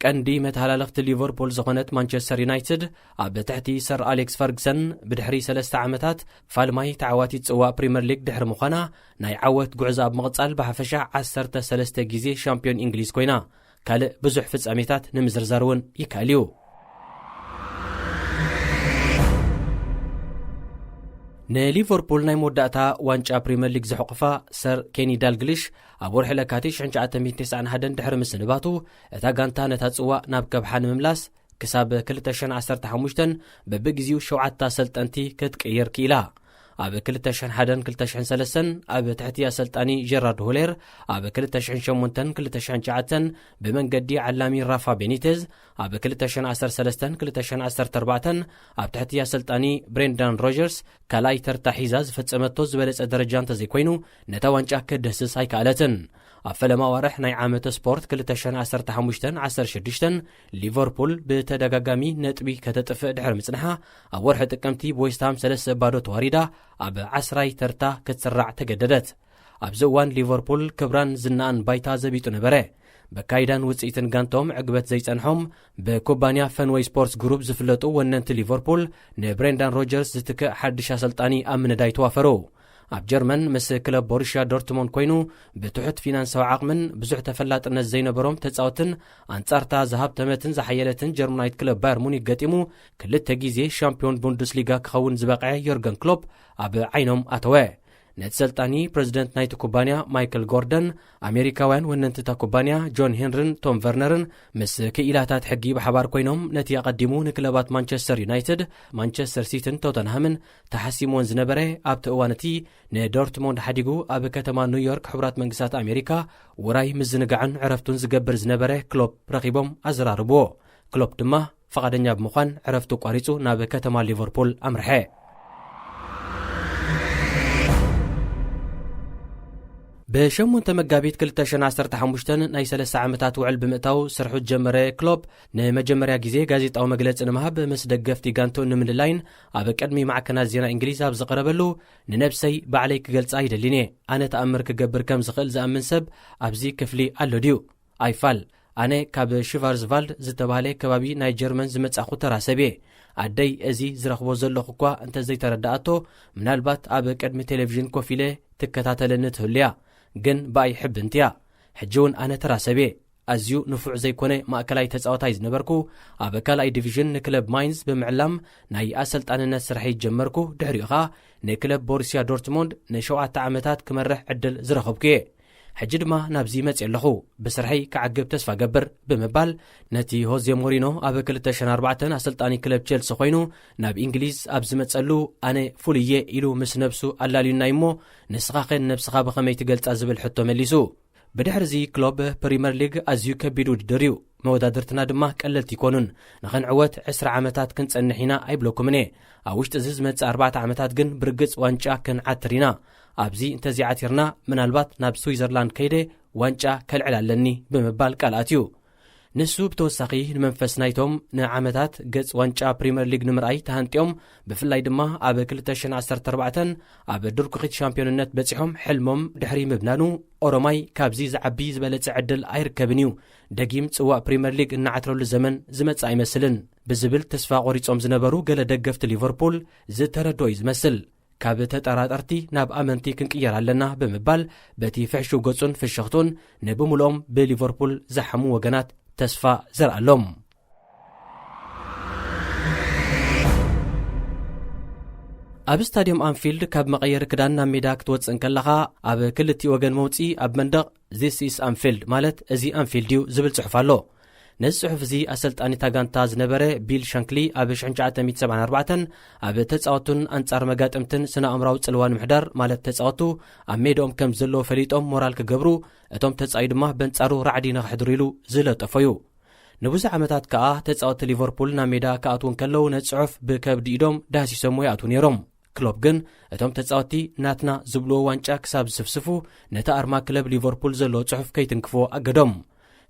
ቀንዲ መተሃላለኽቲ ሊቨርፑል ዝኾነት ማንቸስተር ዩናይትድ፣ ኣብ ትሕቲ ሰር ኣሌክስ ፈርግሰን፣ ብድሕሪ ሰለስተ ዓመታት ፋልማይ ተዓዋቲት ጽዋእ ፕሪምየር ሊግ ድሕሪ ምዃና፣ ናይ ዓወት ጉዕዞ ኣብ ምቕጻል፣ ብሓፈሻ ዓሰርተ ሰለስተ ግዜ ሻምፒዮን እንግሊዝ ኮይና። ካልእ ብዙሕ ፍጻሜታት ንምዝርዛር እውን ይከኣል እዩ። ንሊቨርፑል ናይ መወዳእታ ዋንጫ ፕሪምየር ሊግ ዘሕቑፋ ሰር ኬኒ ዳልግሊሽ፣ ኣብ ወርሒ ለካቲት ሽሕን ትሽዓተ ሚእትን ተስዓን ሓደን ድሕሪ ምስንባቱ፣ እታ ጋንታ ነታ ጽዋእ ናብ ከብሓ ንምምላስ፣ ክሳብ ክልተ ሽሕን ዓሰርተ ሓሙሽተን በብግዜኡ ሸውዓተ ኣሰልጠንቲ ክትቅይር ክኢላ። ኣብ ክልተ ሽሕን ሓደን ክልተ ሽሕን ሰለስተን ኣብ ትሕቲ ኣሰልጣኒ ጀራርድ ሆሌር፣ ኣብ ክልተ ሽሕን ሸሞንተን ክልተ ሽሕን ትሽዓተን ብመንገዲ ዓላሚ ራፋ ቤኒቴዝ፣ ኣብ ክልተ ሽሕን ዓሰርተ ሰለስተን ክልተ ሽሕን ዓሰርተ ኣርባዕተን ኣብ ትሕቲ ኣሰልጣኒ ብሬንዳን ሮጀርስ ካልኣይ ተርታ ሒዛ ዝፈጸመቶ ዝበለጸ ደረጃ እንተዘይኮይኑ፣ ነታ ዋንጫ ክትድህስስ ኣይከኣለትን። ኣብ ፈለማ ኣዋርሕ ናይ ዓመተ ስፖርት ክልተ ሽሕን ዓሰርተ ሓሙሽተን ዓሰርተ ሽዱሽተን፣ ሊቨርፑል ብተደጋጋሚ ነጥቢ ከተጥፍእ ድሕሪ ምጽንሓ፣ ኣብ ወርሒ ጥቅምቲ ብዌስትሃም ሰለስተ ባዶ ተዋሪዳ፣ ኣብ ዓስራይ ተርታ ክትስራዕ ተገደደት። ኣብዚ እዋን ሊቨርፑል ክብራን ዝናኣን ባይታ ዘቢጡ ነበረ። በካይዳን ውጽኢትን ጋንቶም ዕግበት ዘይጸንሖም፣ ብኩባንያ ፈንወይ ስፖርትስ ግሩፕ ዝፍለጡ ወነንቲ ሊቨርፑል፣ ንብሬንዳን ሮጀርስ ዝትክእ ሓድሽ ኣሰልጣኒ ኣብ ምንዳይ ተዋፈሩ። ኣብ ጀርመን ምስ ክለብ ቦሩሽያ ዶርትሞንድ ኮይኑ፣ ብትሑት ፊናንሳዊ ዓቕምን ብዙሕ ተፈላጥነት ዘይነበሮም ተጻወትን፣ ኣንጻርታ ዝሃብተመትን ዝሓየለትን ጀርመናዊት ክለብ ባየር ሙኒክ ገጢሙ፣ ክልተ ግዜ ሻምፒዮን ቡንደስሊጋ ክኸውን ዝበቕዐ ዮርገን ክሎፕ ኣብ ዓይኖም ኣተወ። ነቲ ሰልጣኒ፣ ፕረዚደንት ናይቲ ኩባንያ ማይክል ጎርደን፣ ኣሜሪካውያን ወነንቲ እታ ኩባንያ ጆን ሄንርን ቶም ቨርነርን፣ ምስ ክኢላታት ሕጊ ብሓባር ኮይኖም፣ ነቲ ኣቐዲሙ ንክለባት ማንቸስተር ዩናይትድ፣ ማንቸስተር ሲቲን ቶተንሃምን ተሓሲምዎን ዝነበረ፣ ኣብቲ እዋን እቲ ንዶርትሞንድ ሓዲጉ ኣብ ከተማ ኒውዮርክ ሕቡራት መንግስታት ኣሜሪካ ውራይ ምዝንጋዕን ዕረፍቱን ዝገብር ዝነበረ ክሎፕ ረኺቦም ኣዘራርብዎ። ክሎፕ ድማ ፍቓደኛ ብምዃን ዕረፍቱ ኣቋሪጹ ናብ ከተማ ሊቨርፑል ኣምርሐ። ብሸሞንተ መጋቢት ክልተ ሽሕን ዓሰርተ ሓሙሽተን ናይ ሰለስተ ዓመታት ውዕል ብምእታው ስርሑ ዝጀመረ ክሎፕ፣ ንመጀመርያ ግዜ ጋዜጣዊ መግለጺ ንምሃብ ምስ ደገፍቲ ጋንትኡ ንምልላይን ኣብ ቅድሚ ማዕከናት ዜና እንግሊዝ ኣብ ዝቐረበሉ፣ "ንነብሰይ ባዕለይ ክገልጻ ኣይደልን እየ፣ ኣነ ተኣምር ክገብር ከም ዝኽእል ዝኣምን ሰብ ኣብዚ ክፍሊ ኣሎ ድዩ? ኣይፋል፣ ኣነ ካብ ሽቫርዝቫልድ ዝተባህለ ከባቢ ናይ ጀርመን ዝመጻኹ ተራ ሰብ እየ። ኣደይ እዚ ዝረኽቦ ዘለኹ እኳ እንተዘይተረድኣቶ፣ ምናልባት ኣብ ቅድሚ ቴሌቪዥን ኮፍ ኢለ ትከታተለኒ ትህሉ እያ፣ ግን ብኣይ ሕብንቲ እያ። ሕጂ እውን ኣነ ተራ ሰብ እየ። ኣዝዩ ንፉዕ ዘይኮነ ማእከላይ ተጻዋታይ ዝነበርኩ፣ ኣብ ካልኣይ ዲቪዥን ንክለብ ማይንዝ ብምዕላም ናይ ኣሰልጣንነት ስርሐይ ጀመርኩ። ድሕሪኡ ኸኣ ንክለብ ቦሩስያ ዶርትሞንድ ንሸውዓተ ዓመታት ክመርሕ ዕድል ዝረኸብኩ እየ። ሕጂ ድማ ናብዚ መጽየ ኣለኹ። ብስርሐይ ክዓግብ ተስፋ ገብር" ብምባል፣ ነቲ ሆዜ ሞሪኖ ኣብ ክልተ ሽሕን ኣርባዕተን ኣሰልጣኒ ክለብ ቸልሲ ኮይኑ ናብ እንግሊዝ ኣብ ዝመጸሉ፣ "ኣነ ፍሉይ እየ" ኢሉ ምስ ነብሱ ኣላልዩናይ እሞ፣ "ንስኻኸ ንነብስኻ ብኸመይ ትገልጻ?" ዝብል ሕቶ መሊሱ። ብድሕርዚ ክሎፕ፣ "ፕሪምየር ሊግ ኣዝዩ ከቢድ ውድድር እዩ፣ መወዳድርትና ድማ ቀለልቲ ኣይኮኑን። ንኽንዕወት ዕስራ ዓመታት ክንጸንሕ ኢና ኣይብለኩምን እየ። ኣብ ውሽጢ እዚ ዝመጽእ ኣርባዕተ ዓመታት ግን ብርግጽ ዋንጫ ክንዓትር ኢና። ኣብዚ እንተዘይዓቲርና፣ ምናልባት ናብ ስዊዘርላንድ ከይደ ዋንጫ ከልዕል ኣለኒ" ብምባል ቃል ኣትዩ። ንሱ ብተወሳኺ ንመንፈስ ናይቶም ንዓመታት ገጽ ዋንጫ ፕሪምየር ሊግ ንምርኣይ ተሃንጥዮም፣ ብፍላይ ድማ ኣብ ክልተ ሽሕን ዓሰርተ ኣርባዕተን ኣብ ድርኩኺት ሻምፒዮንነት በጺሖም ሕልሞም ድሕሪ ምብናኑ፣ ኦሮማይ ካብዚ ዝዓቢ ዝበለጸ ዕድል ኣይርከብን እዩ፣ ደጊም ጽዋእ ፕሪምየር ሊግ እናዓትረሉ ዘመን ዝመጽእ ኣይመስልን ብዝብል ተስፋ ቆሪጾም ዝነበሩ ገለ ደገፍቲ ሊቨርፑል ዝተረድኦ እዩ ዝመስል። ካብ ተጠራጠርቲ ናብ ኣመንቲ ክንቅየር ኣለና ብምባል በቲ ፍሕሹው ገጹን ፍሽኽቱን ንብምልኦም ብሊቨርፑል ዝሓሙ ወገናት ተስፋ ዘርኣሎም። ኣብ ስታድዮም ኣንፊልድ ካብ መቐየሪ ክዳን ናብ ሜዳ ክትወጽእ እንከለኻ፣ ኣብ ክልቲኡ ወገን መውጽኢ ኣብ መንደቕ "This is Anfield" ማለት "እዚ ኣንፊልድ እዩ" ዝብል ጽሑፍ ኣሎ። ነዚ ጽሑፍ እዚ ኣሰልጣኒ እታ ጋንታ ዝነበረ ቢል ሸንክሊ ኣብ ሽሕን ትሽዓተ ሚእትን ሰብዓን ኣርባዕተን ኣብ ተጻወቱን ኣንጻር መጋጥምትን ስነ ኣእምራዊ ጽልዋ ንምሕዳር ማለት ተጻወቱ ኣብ ሜድኦም ከም ዘለዎ ፈሊጦም ሞራል ክገብሩ፣ እቶም ተጻዩ ድማ በንጻሩ ራዕዲ ንኸሕድሩ ኢሉ ዝለጠፎ እዩ። ንብዙሕ ዓመታት ከኣ ተጻወቲ ሊቨርፑል ናብ ሜዳ ክኣትዉ እንከለዉ ነቲ ጽሑፍ ብከብዲ ኢዶም ዳህሲሶምዎ ይኣትዉ ነይሮም። ክሎፕ ግን እቶም ተጻወቲ ናትና ዝብልዎ ዋንጫ ክሳብ ዝስፍስፉ ነቲ ኣርማ ክለብ ሊቨርፑል ዘለዎ ጽሑፍ ከይትንክፍዎ ኣገዶም።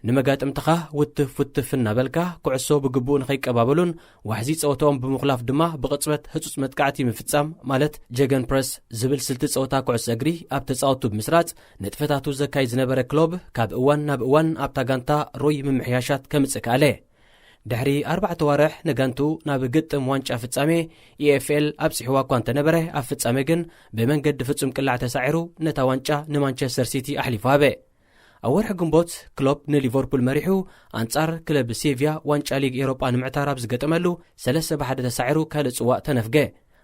ንመጋጥምትኻ ውትፍ ውትፍ እናበልካ፣ ኩዕሶ ብግቡእ ንኸይቀባበሉን ዋሕዚ ጸወታኦም ብምኹላፍ ድማ ብቕጽበት ህጹጽ መጥቃዕቲ ምፍጻም፣ ማለት ጀገን ፕረስ ዝብል ስልቲ ጸወታ ኩዕሶ እግሪ ኣብ ተጻወቱ ብምስራጽ ንጥፈታቱ ዘካይድ ዝነበረ ክሎብ፣ ካብ እዋን ናብ እዋን ኣብታ ጋንታ ሩይ ምምሕያሻት ከምጽእ ከኣለ። ድሕሪ ኣርባዕተ ዋርሕ ንጋንትኡ ናብ ግጥም ዋንጫ ፍጻሜ ኢ ኤፍ ኤል ኣብጺሕዋ እኳ እንተነበረ፣ ኣብ ፍጻሜ ግን ብመንገዲ ፍጹም ቅላዕ ተሳዒሩ ነታ ዋንጫ ንማንቸስተር ሲቲ ኣሕሊፉ ሃበ። ኣብ ወርሒ ግንቦት፣ ክሎፕ ንሊቨርፑል መሪሑ ኣንጻር ክለብ ሴቪያ ዋንጫ ሊግ ኤውሮጳ ንምዕታር ኣብ ዝገጠመሉ፣ ሰለስተ ብ ሓደ ተሳዒሩ ካልእ ጽዋእ ተነፍገ።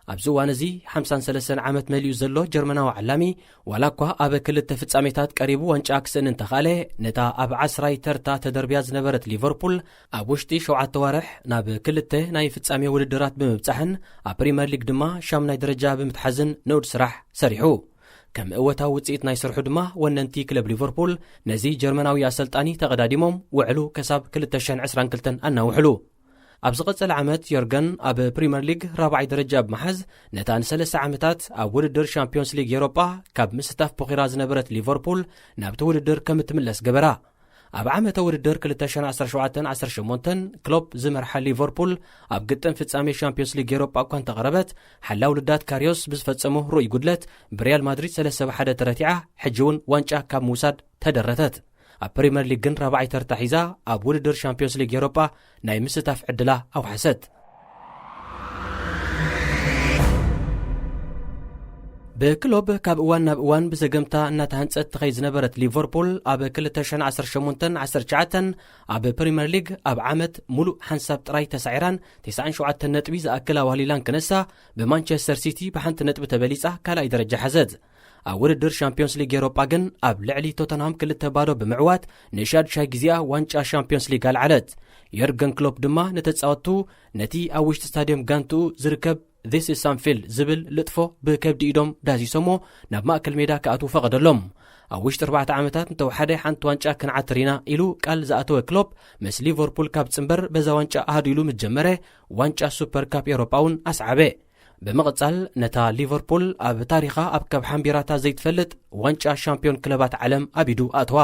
ኣብዚ እዋን እዚ፣ ሓምሳን ሰለስተን ዓመት መሊኡ ዘሎ ጀርመናዊ ዓላሚ፣ ዋላ እኳ ኣብ ክልተ ፍጻሜታት ቀሪቡ ዋንጫ ክስእን እንተኻእለ፣ ነታ ኣብ ዓስራይ ተርታ ተደርብያ ዝነበረት ሊቨርፑል፣ ኣብ ውሽጢ ሸውዓተ ዋርሕ ናብ ክልተ ናይ ፍጻሜ ውድድራት ብምብጻሕን ኣብ ፕሪምየር ሊግ ድማ ሻምናይ ደረጃ ብምትሓዝን ንኡድ ስራሕ ሰሪሑ። ከም እወታዊ ውጽኢት ናይ ስርሑ ድማ፣ ወነንቲ ክለብ ሊቨርፑል ነዚ ጀርመናዊ ኣሰልጣኒ ተቐዳዲሞም ውዕሉ ከሳብ ክልተ ሽሕን ዕስራን ክልተን ኣናውሕሉ። ኣብ ዝቐጸለ ዓመት፣ ዮርገን ኣብ ፕሪምየር ሊግ ራብዓይ ደረጃ ብምሓዝ፣ ነታ ንሰለስተ ዓመታት ኣብ ውድድር ሻምፒዮንስ ሊግ ኤውሮጳ ካብ ምስታፍ ፖኺራ ዝነበረት ሊቨርፑል ናብቲ ውድድር ከም እትምለስ ገበራ። ኣብ ዓመተ ውድድር ክልተ ሽሕን ዓሰርተ ሸውዓተን ዓሰርተ ሸሞንተን፣ ክሎፕ ዝመርሓ ሊቨርፑል ኣብ ግጥም ፍጻሜ ሻምፒዮንስ ሊግ ኤውሮጳ እኳ እንተቐረበት፣ ሓላው ልዳት ካርዮስ ብዝፈጸሞ ርኡይ ጉድለት ብሪያል ማድሪድ ሰለስተ ብ ሓደ ተረቲዓ፣ ሕጂ እውን ዋንጫ ካብ ምውሳድ ተደረተት። ኣብ ፕሪምየር ሊግ ግን ራብዓይ ተርታ ሒዛ፣ ኣብ ውድድር ሻምፒዮንስ ሊግ ኤውሮጳ ናይ ምስታፍ ዕድላ ኣውሓሰት። ብክሎብ ካብ እዋን ናብ እዋን ብዘገምታ እናተሃንጸት ትኸይድ ዝነበረት ሊቨርፑል፣ ኣብ ክልተ ሽሕን ዓሰርተ ሸሞንተን ዓሰርተ ትሽዓተን ኣብ ፕሪምየር ሊግ ኣብ ዓመት ሙሉእ ሓንሳብ ጥራይ ተሳዒራን፣ ተስዓን ሸውዓተን ነጥቢ ዝኣክል ኣዋህሊላን ክነሳ፣ ብማንቸስተር ሲቲ ብሓንቲ ነጥቢ ተበሊጻ ካልኣይ ደረጃ ሓዘት። ኣብ ውድድር ሻምፒዮንስ ሊግ ኤውሮጳ ግን ኣብ ልዕሊ ቶተንሃም ክልተ ባዶ ብምዕዋት ንሻድሻይ ግዜኣ ዋንጫ ሻምፒዮንስ ሊግ ኣልዓለት። የርገን ክሎፕ ድማ ንተጻወትቱ ነቲ ኣብ ውሽጢ ስታድዮም ጋንትኡ ዝርከብ "This is Anfield" ዝብል ልጥፎ ብከብዲ ኢዶም ዳህሲሶሞ ናብ ማእከል ሜዳ ክኣትዉ ፈቐደሎም። ኣብ ውሽጢ ኣርባዕተ ዓመታት እንተወሓደ ሓንቲ ዋንጫ ክንዓትር ኢና ኢሉ ቃል ዝኣተወ ክሎፕ፣ ምስ ሊቨርፑል ካብ ጽንበር በዛ ዋንጫ ኣሃዱ ኢሉ ምስ ጀመረ፣ ዋንጫ ሱፐር ካፕ ኤውሮጳ እውን ኣስዓበ። ብምቕጻል፣ ነታ ሊቨርፑል ኣብ ታሪኻ ኣብ ካብ ሓንቢራታ ዘይትፈልጥ ዋንጫ ሻምፒዮን ክለባት ዓለም ኣብ ኢዱ ኣእተዋ።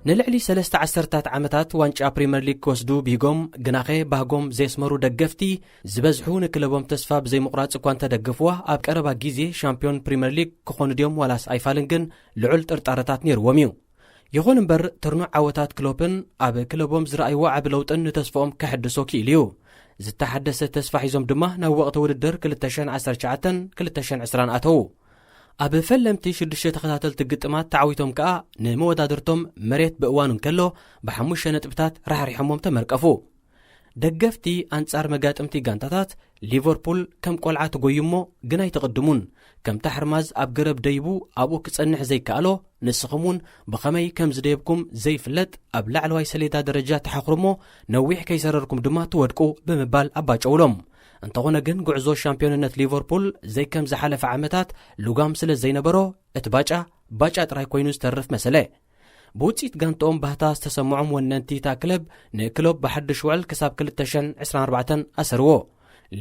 ንልዕሊ ሰለስተ ዓሰርታት ዓመታት ዋንጫ ፕሪምየር ሊግ ክወስዱ ብሂጎም፣ ግናኸ ባህጎም ዘየስመሩ ደገፍቲ ዝበዝሑ ንክለቦም ተስፋ ብዘይምቑራጽ እኳ እንተደገፍዋ፣ ኣብ ቀረባ ግዜ ሻምፒዮን ፕሪምየር ሊግ ክኾኑ ድዮም ዋላስ ኣይፋልን ግን ልዑል ጥርጣረታት ነይርዎም እዩ። ይኹን እምበር፣ ትርኑዕ ዓወታት ክሎፕን ኣብ ክለቦም ዝረኣይዎ ዓቢ ለውጥን ንተስፋኦም ከሐድሶ ክኢሉ እዩ። ዝተሓደሰ ተስፋ ሒዞም ድማ ናብ ወቕቲ ውድድር ክልተ ሽሕን ዓሰርተ ትሽዓተን ክልተ ሽሕን ዕስራን ኣተዉ። ኣብ ፈለምቲ ሽዱሽተ ተኸታተልቲ ግጥማት ተዓዊቶም ከኣ፣ ንመወዳድርቶም መሬት ብእዋኑ እንከሎ ብሓሙሽተ ነጥብታት ራሕሪሖሞም ተመርቀፉ። ደገፍቲ ኣንጻር መጋጥምቲ ጋንታታት፣ ሊቨርፑል ከም ቆልዓ ትጎዩ እሞ ግን ኣይትቕድሙን። ከምታ ሓርማዝ ኣብ ገረብ ደይቡ ኣብኡ ክጸንሕ ዘይከኣሎ፣ ንስኹም እውን ብኸመይ ከም ዝደየብኩም ዘይፍለጥ ኣብ ላዕለዋይ ሰሌዳ ደረጃ ትሓኽሩ እሞ ነዊሕ ከይሰረርኩም ድማ ትወድቁ ብምባል ኣባጨውሎም። እንተኾነ ግን፣ ጉዕዞ ሻምፒዮንነት ሊቨርፑል ዘይከም ዝሓለፈ ዓመታት ልጓም ስለ ዘይነበሮ፣ እቲ ባጫ ባጫ ጥራይ ኮይኑ ዝተርፍ መሰለ። ብውጽኢት ጋንትኦም ባህታ ዝተሰምዖም ወነንቲ እታ ክለብ፣ ንክሎፕ ብሓድሽ ውዕል ክሳብ ክልተ ሽሕን ዕስራን ኣርባዕተን ኣሰርዎ።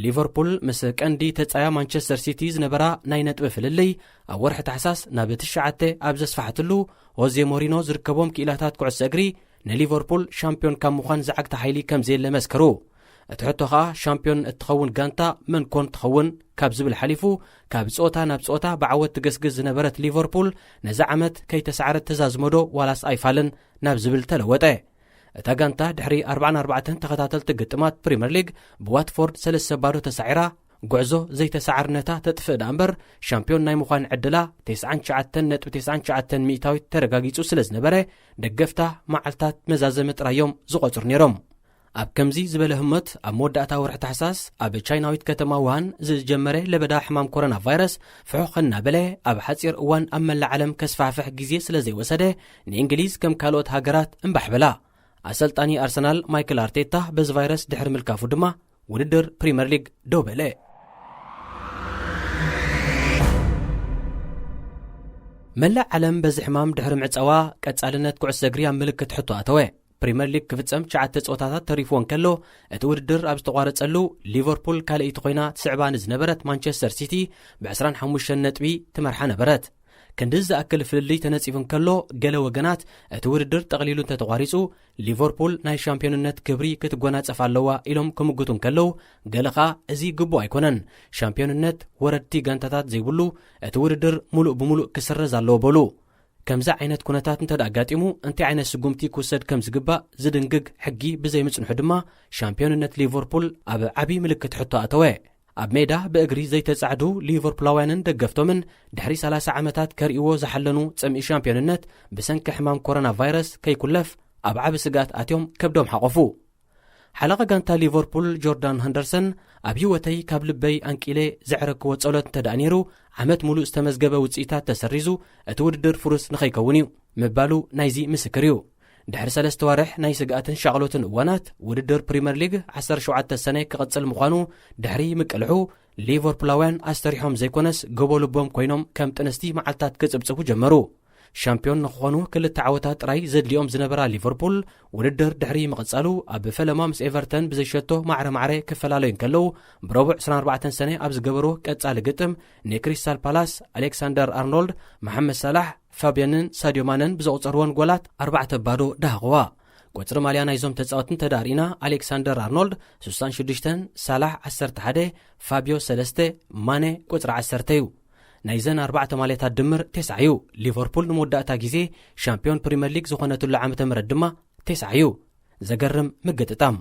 ሊቨርፑል ምስ ቀንዲ ተጻያ ማንቸስተር ሲቲ ዝነበራ ናይ ነጥቢ ፍልልይ ኣብ ወርሒ ታሕሳስ ናብ ትሽዓተ ኣብ ዘስፋሕትሉ፣ ሆዜ ሞሪኖ ዝርከቦም ክኢላታት ኩዕሶ እግሪ ንሊቨርፑል ሻምፒዮን ካብ ምዃን ዝዓግታ ሓይሊ ከም ዘየለ መስከሩ። እቲ ሕቶ ኸኣ ሻምፒዮን እትኸውን ጋንታ መን ኮን ትኸውን ካብ ዝብል ሓሊፉ፣ ካብ ጸወታ ናብ ጸወታ ብዓወት ትገስግስ ዝነበረት ሊቨርፑል ነዚ ዓመት ከይተሳዕረት ተዛዝመዶ ዋላስ ኣይፋልን ናብ ዝብል ተለወጠ። እታ ጋንታ ድሕሪ ኣርባዓን ኣርባዕተን ተኸታተልቲ ግጥማት ፕሪምየር ሊግ ብዋትፎርድ ሰለስተ ባዶ ተሳዒራ፣ ጉዕዞ ዘይተሳዓርነታ ተጥፍእ ደኣ እምበር፣ ሻምፒዮን ናይ ምዃን ዕድላ ተስዓን ትሽዓተን ነጥቢ ተስዓን ትሽዓተን ሚእታዊት ተረጋጊጹ ስለ ዝነበረ፣ ደገፍታ መዓልታት መዛዘሚ ጥራዮም ዝቖጽሩ ነይሮም። ኣብ ከምዚ ዝበለ ህሞት፣ ኣብ መወዳእታ ወርሒ ታሕሳስ ኣብ ቻይናዊት ከተማ ውሃን ዝጀመረ ለበዳ ሕማም ኮሮና ቫይረስ ፍሑኽ እናበለ፣ ኣብ ሓጺር እዋን ኣብ መላእ ዓለም ከስፋሕፍሕ ግዜ ስለ ዘይወሰደ፣ ንእንግሊዝ ከም ካልኦት ሃገራት እምባሕ በላ። ኣሰልጣኒ ኣርሰናል ማይክል ኣርቴታ በዚ ቫይረስ ድሕሪ ምልካፉ ድማ ውድድር ፕሪምየር ሊግ ደው በለ። መላእ ዓለም በዚ ሕማም ድሕሪ ምዕጻዋ፣ ቀጻልነት ኩዕሶ እግሪ ኣብ ምልክት ሕቶ ኣተወ። ፕሪምየር ሊግ ክፍጸም ትሽዓተ ጸወታታት ተሪፍዎ እንከሎ፣ እቲ ውድድር ኣብ ዝተቋረጸሉ፣ ሊቨርፑል ካልኣይቲ ኮይና ትስዕባ ንዝነበረት ማንቸስተር ሲቲ ብ ዕስራን ሓሙሽተን ነጥቢ ትመርሓ ነበረት። ክንዲ ዝኣክል ፍልልይ ተነጺፉ እንከሎ፣ ገለ ወገናት እቲ ውድድር ጠቕሊሉ እንተተቋሪጹ፣ ሊቨርፑል ናይ ሻምፒዮንነት ክብሪ ክትጎናጸፍ ኣለዋ ኢሎም ክምግቱ እንከለዉ፣ ገለ ኸኣ እዚ ግቡእ ኣይኮነን፣ ሻምፒዮንነት ወረድቲ ጋንታታት ዘይብሉ፣ እቲ ውድድር ሙሉእ ብሙሉእ ክስረዝ ኣለዎ በሉ። ከምዚ ዓይነት ኩነታት እንተ ደኣ ኣጋጢሙ፣ እንታይ ዓይነት ስጉምቲ ክውሰድ ከም ዝግባእ ዝድንግግ ሕጊ ብዘይምጽንሑ ድማ፣ ሻምፒዮንነት ሊቨርፑል ኣብ ዓቢ ምልክት ሕቶ ኣተወ። ኣብ ሜዳ ብእግሪ ዘይተጻዕዱ ሊቨርፑላውያንን ደገፍቶምን፣ ድሕሪ ሰላሳ ዓመታት ከርእይዎ ዝሓለኑ ጽምኢ ሻምፒዮንነት፣ ብሰንኪ ሕማም ኮሮና ቫይረስ ከይኩለፍ፣ ኣብ ዓቢ ስግኣት ኣትዮም ከብዶም ሓቖፉ። ሓለቓ ጋንታ ሊቨርፑል ጆርዳን ሀንደርሰን፣ ኣብ ህይወተይ ካብ ልበይ ኣንቂለ ዘዕረክዎ ጸሎት እንተ ደኣ ነይሩ፣ ዓመት ሙሉእ ዝተመዝገበ ውጽኢታት ተሰሪዙ፣ እቲ ውድድር ፍሩስ ንኸይከውን እዩ ምባሉ ናይዚ ምስክር እዩ። ድሕሪ ሰለስተ ዋርሕ ናይ ስግኣትን ሻቕሎትን እዋናት፣ ውድድር ፕሪምየር ሊግ ዓሰርተ ሸውዓተ ሰነ ክቕጽል ምዃኑ ድሕሪ ምቅልሑ፣ ሊቨርፑላውያን ኣስተሪሖም ዘይኮነስ፣ ጎቦ ልቦም ኮይኖም ከም ጥንስቲ መዓልታት ክጽብጽቡ ጀመሩ። ሻምፒዮን ንክኾኑ ክልተ ዓወታት ጥራይ ዘድልዮም ዝነበራ ሊቨርፑል፣ ውድድር ድሕሪ ምቕጻሉ፣ ኣብ ፈለማ ምስ ኤቨርተን ብዘይሸቶ ማዕረ ማዕረ ክፈላለዩ እንከለዉ፣ ብረቡዕ ዕስራን ኣርባዕተን ሰነ ኣብ ዝገበርዎ ቀጻሊ ግጥም፣ ንክሪስታል ፓላስ ኣሌክሳንደር ኣርኖልድ፣ መሓመድ ሳላሕ፣ ፋብያንን ሳድዮ ማነን ብዘቑጸርወን ጎላት ኣርባዕተ ባዶ ደሃቕዋ። ቁጽሪ ማልያ ናይዞም ተጻወትቲ እንተ ደኣ ርኢና፣ ኣሌክሳንደር ኣርኖልድ ስሳን ሽዱሽተን፣ ሳላሕ ዓሰርተ ሓደ፣ ፋብዮ ሰለስተ፣ ማነ ቁጽሪ ዓሰርተ እዩ። ናይዘን ኣርባዕተ ማልያታት ድምር ተስዓ እዩ። ሊቨርፑል ንመወዳእታ ግዜ ሻምፒዮን ፕሪምየር ሊግ ዝኾነትሉ ዓመተ ምህረት ድማ ተስዓ እዩ። ዘገርም ምግጥጣም።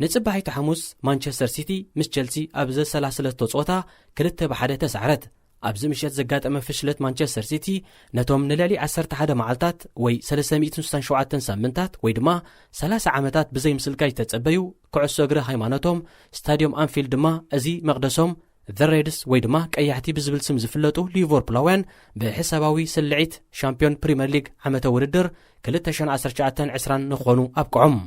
ንጽባሒቱ ሓሙስ፣ ማንቸስተር ሲቲ ምስ ቸልሲ ኣብ ዘሰላሰለቶ ጸወታ ክልተ ብሓደ ተሳዕረት። ኣብዚ ምሸት ዘጋጠመ ፍሽለት ማንቸስተር ሲቲ፣ ነቶም ንልዕሊ ዓሰርተ ሓደ መዓልታት ወይ ሰለስተ ሚእትን ስሳን ሸውዓተን ሳምንታት ወይ ድማ ሰላሳ ዓመታት ብዘይ ምስልካይ ዝተጸበዩ፣ ኩዕሶ እግሪ ሃይማኖቶም፣ ስታድዮም ኣንፊልድ ድማ እዚ መቕደሶም፣ ዘ ሬድስ ወይ ድማ ቀያሕቲ ብዝብል ስም ዝፍለጡ ሊቨርፑላውያን፣ ብሕሳባዊ ስልዒት ሻምፒዮን ፕሪምየር ሊግ ዓመተ ውድድር ክልተ ሽሕን ዓሰርተ ትሽዓተን ዕስራን ንክኾኑ ኣብቅዖም።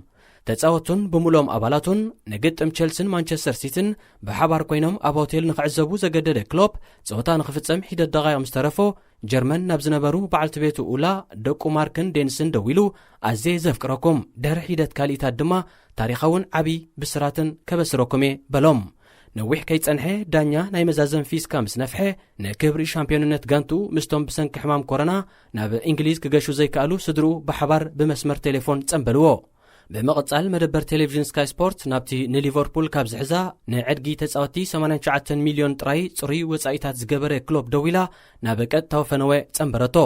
ተጻወቱን ብምሉኦም ኣባላቱን ንግጥም ቸልሲን ማንቸስተር ሲቲን ብሓባር ኮይኖም ኣብ ሆቴል ንኽዕዘቡ ዘገደደ ክሎፕ፣ ጸወታ ንኽፍጸም ሒደት ደቓይቕ ምስ ተረፎ፣ ጀርመን ናብ ዝነበሩ በዓልቲ ቤቱ ኡላ፣ ደቁ ማርክን ዴንስን ደዊሉ፣ "ኣዝየ ዘፍቅረኩም፣ ድሕሪ ሒደት ካልኢታት ድማ ታሪኻውን ዓቢ ብስራትን ከበስረኩም እየ" በሎም። ነዊሕ ከይጸንሐ፣ ዳኛ ናይ መዛዘም ፊስካ ምስ ነፍሐ፣ ንክብሪ ሻምፒዮንነት ጋንትኡ ምስቶም ብሰንኪ ሕማም ኮሮና ናብ እንግሊዝ ክገሹ ዘይከኣሉ ስድርኡ ብሓባር ብመስመር ቴሌፎን ጸንበልዎ። ብምቕጻል፣ መደበር ቴሌቪዥን ስካይ ስፖርት ናብቲ ንሊቨርፑል ካብ ዝሕዛ ንዕድጊ ተጻወትቲ ሰማንያን ትሽዓተን ሚልዮን ጥራይ ጽሩይ ወጻኢታት ዝገበረ ክሎፕ ደዊላ፣ ናብ ቀጥታዊ ፈነወ ጸንበረቶ።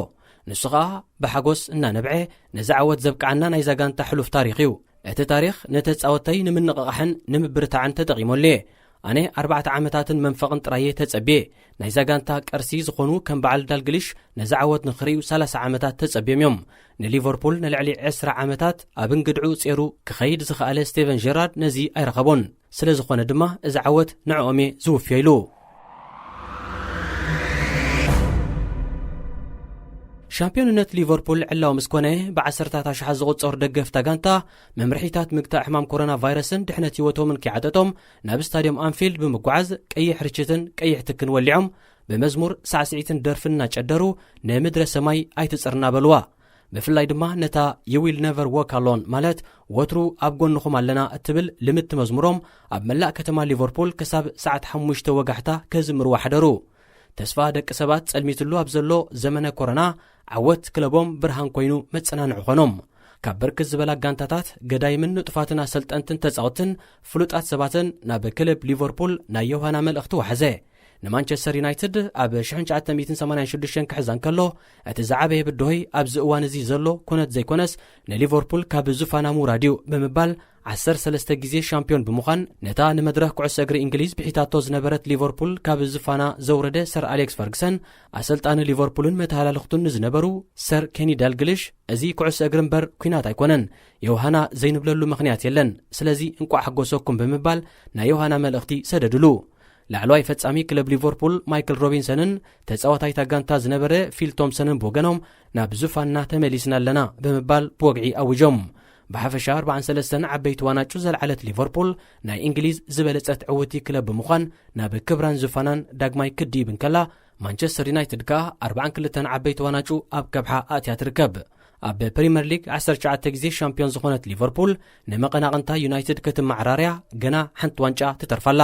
ንሱ ኸኣ ብሓጎስ እናነብዐ፣ "ነዚ ዓወት ዘብቅዓና ናይዛ ጋንታ ሕሉፍ ታሪኽ እዩ። እቲ ታሪኽ ንተጻወተይ ንምንቕቓሕን ንምብርታዕን ተጠቒመሉ እየ። ኣነ ኣርባዕተ ዓመታትን መንፈቕን ጥራይ እየ ተጸብየ። ናይዛ ጋንታ ቅርሲ ዝኾኑ ከም በዓል ዳልግሊሽ ነዚ ዓወት ንኽርእዩ ሰላሳ ዓመታት ተጸብዮም እዮም። ንሊቨርፑል ንልዕሊ ዕስራ ዓመታት ኣብ እንግድዑ ጼሩ ክኸይድ ዝኸኣለ ስቴቨን ጀራርድ ነዚ ኣይረኸቦን። ስለ ዝኾነ ድማ እዚ ዓወት ንዕኦም እየ ዝውፍዮ" ኢሉ። ሻምፒዮንነት ሊቨርፑል ዕላዊ ምስ ኮነ፣ ብዓሰርታት ኣሽሓት ዝቑጸሩ ደገፍቲ ጋንታ፣ መምርሒታት ምግታእ ሕማም ኮሮና ቫይረስን ድሕነት ህይወቶምን ከይዓጠጦም፣ ናብ ስታድዮም ኣንፊልድ ብምጉዓዝ፣ ቀይሕ ርችትን ቀይሕ ትክን ወሊዖም፣ ብመዝሙር፣ ሳዕስዒትን ደርፍን እናጨደሩ፣ "ንምድረ ሰማይ ኣይትጽርና" በልዋ። ብፍላይ ድማ ነታ You Will Never Walk Alone፣ ማለት ወትሩ ኣብ ጎንኹም ኣለና እትብል ልምድቲ መዝሙሮም ኣብ መላእ ከተማ ሊቨርፑል ክሳብ ሰዓት ሓሙሽተ ወጋሕታ ከዝምርዋ ሓደሩ። ተስፋ ደቂ ሰባት ጸልሚትሉ ኣብ ዘሎ ዘመነ ኮሮና፣ ዓወት ክለቦም ብርሃን ኮይኑ መጸናንዒ ኾኖም። ካብ ብርክት ዝበላ ጋንታታት፣ ገዳይምን ንጡፋትን ኣሰልጠንትን ተጻወትን ፍሉጣት ሰባትን ናብ ክለብ ሊቨርፑል ናይ ዮሃና መልእኽቲ ወሓዘ። ንማንቸስተር ዩናይትድ ኣብ ሽሕን ትሽዓተ ሚእትን ሰማንያን ሽዱሽተን ክሕዛ እንከሎ፣ እቲ ዝዓበየ ብድሆይ ኣብዚ እዋን እዚ ዘሎ ኩነት ዘይኮነስ፣ ንሊቨርፑል ካብ ዙፋና ምውራድ እዩ ብምባል፣ ዓሰርተ ሰለስተ ግዜ ሻምፒዮን ብምዃን፣ ነታ ንመድረኽ ኩዕሶ እግሪ እንግሊዝ ብሒታቶ ዝነበረት ሊቨርፑል ካብ ዙፋና ዘውረደ ሰር ኣሌክስ ፈርግሰን፣ ኣሰልጣኒ ሊቨርፑልን መተሃላልኽቱን ንዝነበሩ ሰር ኬኒ ዳልግሊሽ፣ "እዚ ኩዕሶ እግሪ እምበር ኲናት ኣይኮነን፣ ዮሃና ዘይንብለሉ ምኽንያት የለን፣ ስለዚ እንቋዕ ሓጎሰኩም" ብምባል ናይ ዮሃና መልእኽቲ ሰደድሉ። ላዕለዋይ ፈጻሚ ክለብ ሊቨርፑል ማይክል ሮቢንሰንን ተጻዋታይ እታ ጋንታ ዝነበረ ፊል ቶምሰንን ብወገኖም፣ "ናብ ዙፋንና ተመሊስና ኣለና" ብምባል ብወግዒ ኣውጆም። ብሓፈሻ ኣርባዓን ሰለስተን ዓበይቲ ዋናጩ ዘልዓለት ሊቨርፑል፣ ናይ እንግሊዝ ዝበለጸት ዕውቲ ክለብ ብምዃን፣ ናብ ክብራን ዙፋናን ዳግማይ ክድይብ እንከላ፣ ማንቸስተር ዩናይትድ ከኣ ኣርባዓን ክልተን ዓበይቲ ዋናጩ ኣብ ከብሓ ኣእትያ ትርከብ። ኣብ ፕሪምየር ሊግ ዓሰርተ ትሽዓተ ግዜ ሻምፒዮን ዝኾነት ሊቨርፑል፣ ንመቐናቕንታ ዩናይትድ ክትመዓራርያ ገና ሓንቲ ዋንጫ ትተርፋ ኣላ።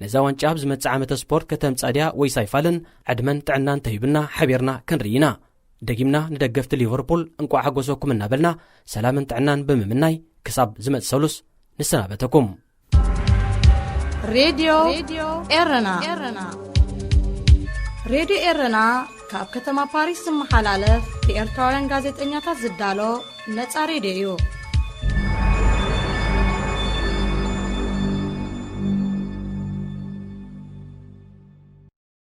ነዛ ዋንጫ ኣብ ዝመጽእ ዓመተ ስፖርት ከተምጽኣ ድያ ወይስ ኣይፋልን? ዕድመን ጥዕናን ተሂብና ሓቢርና ክንርኢ ኢና። ደጊምና ንደገፍቲ ሊቨርፑል እንቋዕ ሓጎሰኩም እናበልና፣ ሰላምን ጥዕናን ብምምናይ፣ ክሳብ ዝመጽእ ሰሉስ ንሰናበተኩም። ሬድዮ ኤረና። ሬድዮ ኤረና ካብ ከተማ ፓሪስ ዝመሓላለፍ ብኤርትራውያን ጋዜጠኛታት ዝዳሎ ነጻ ሬድዮ እዩ።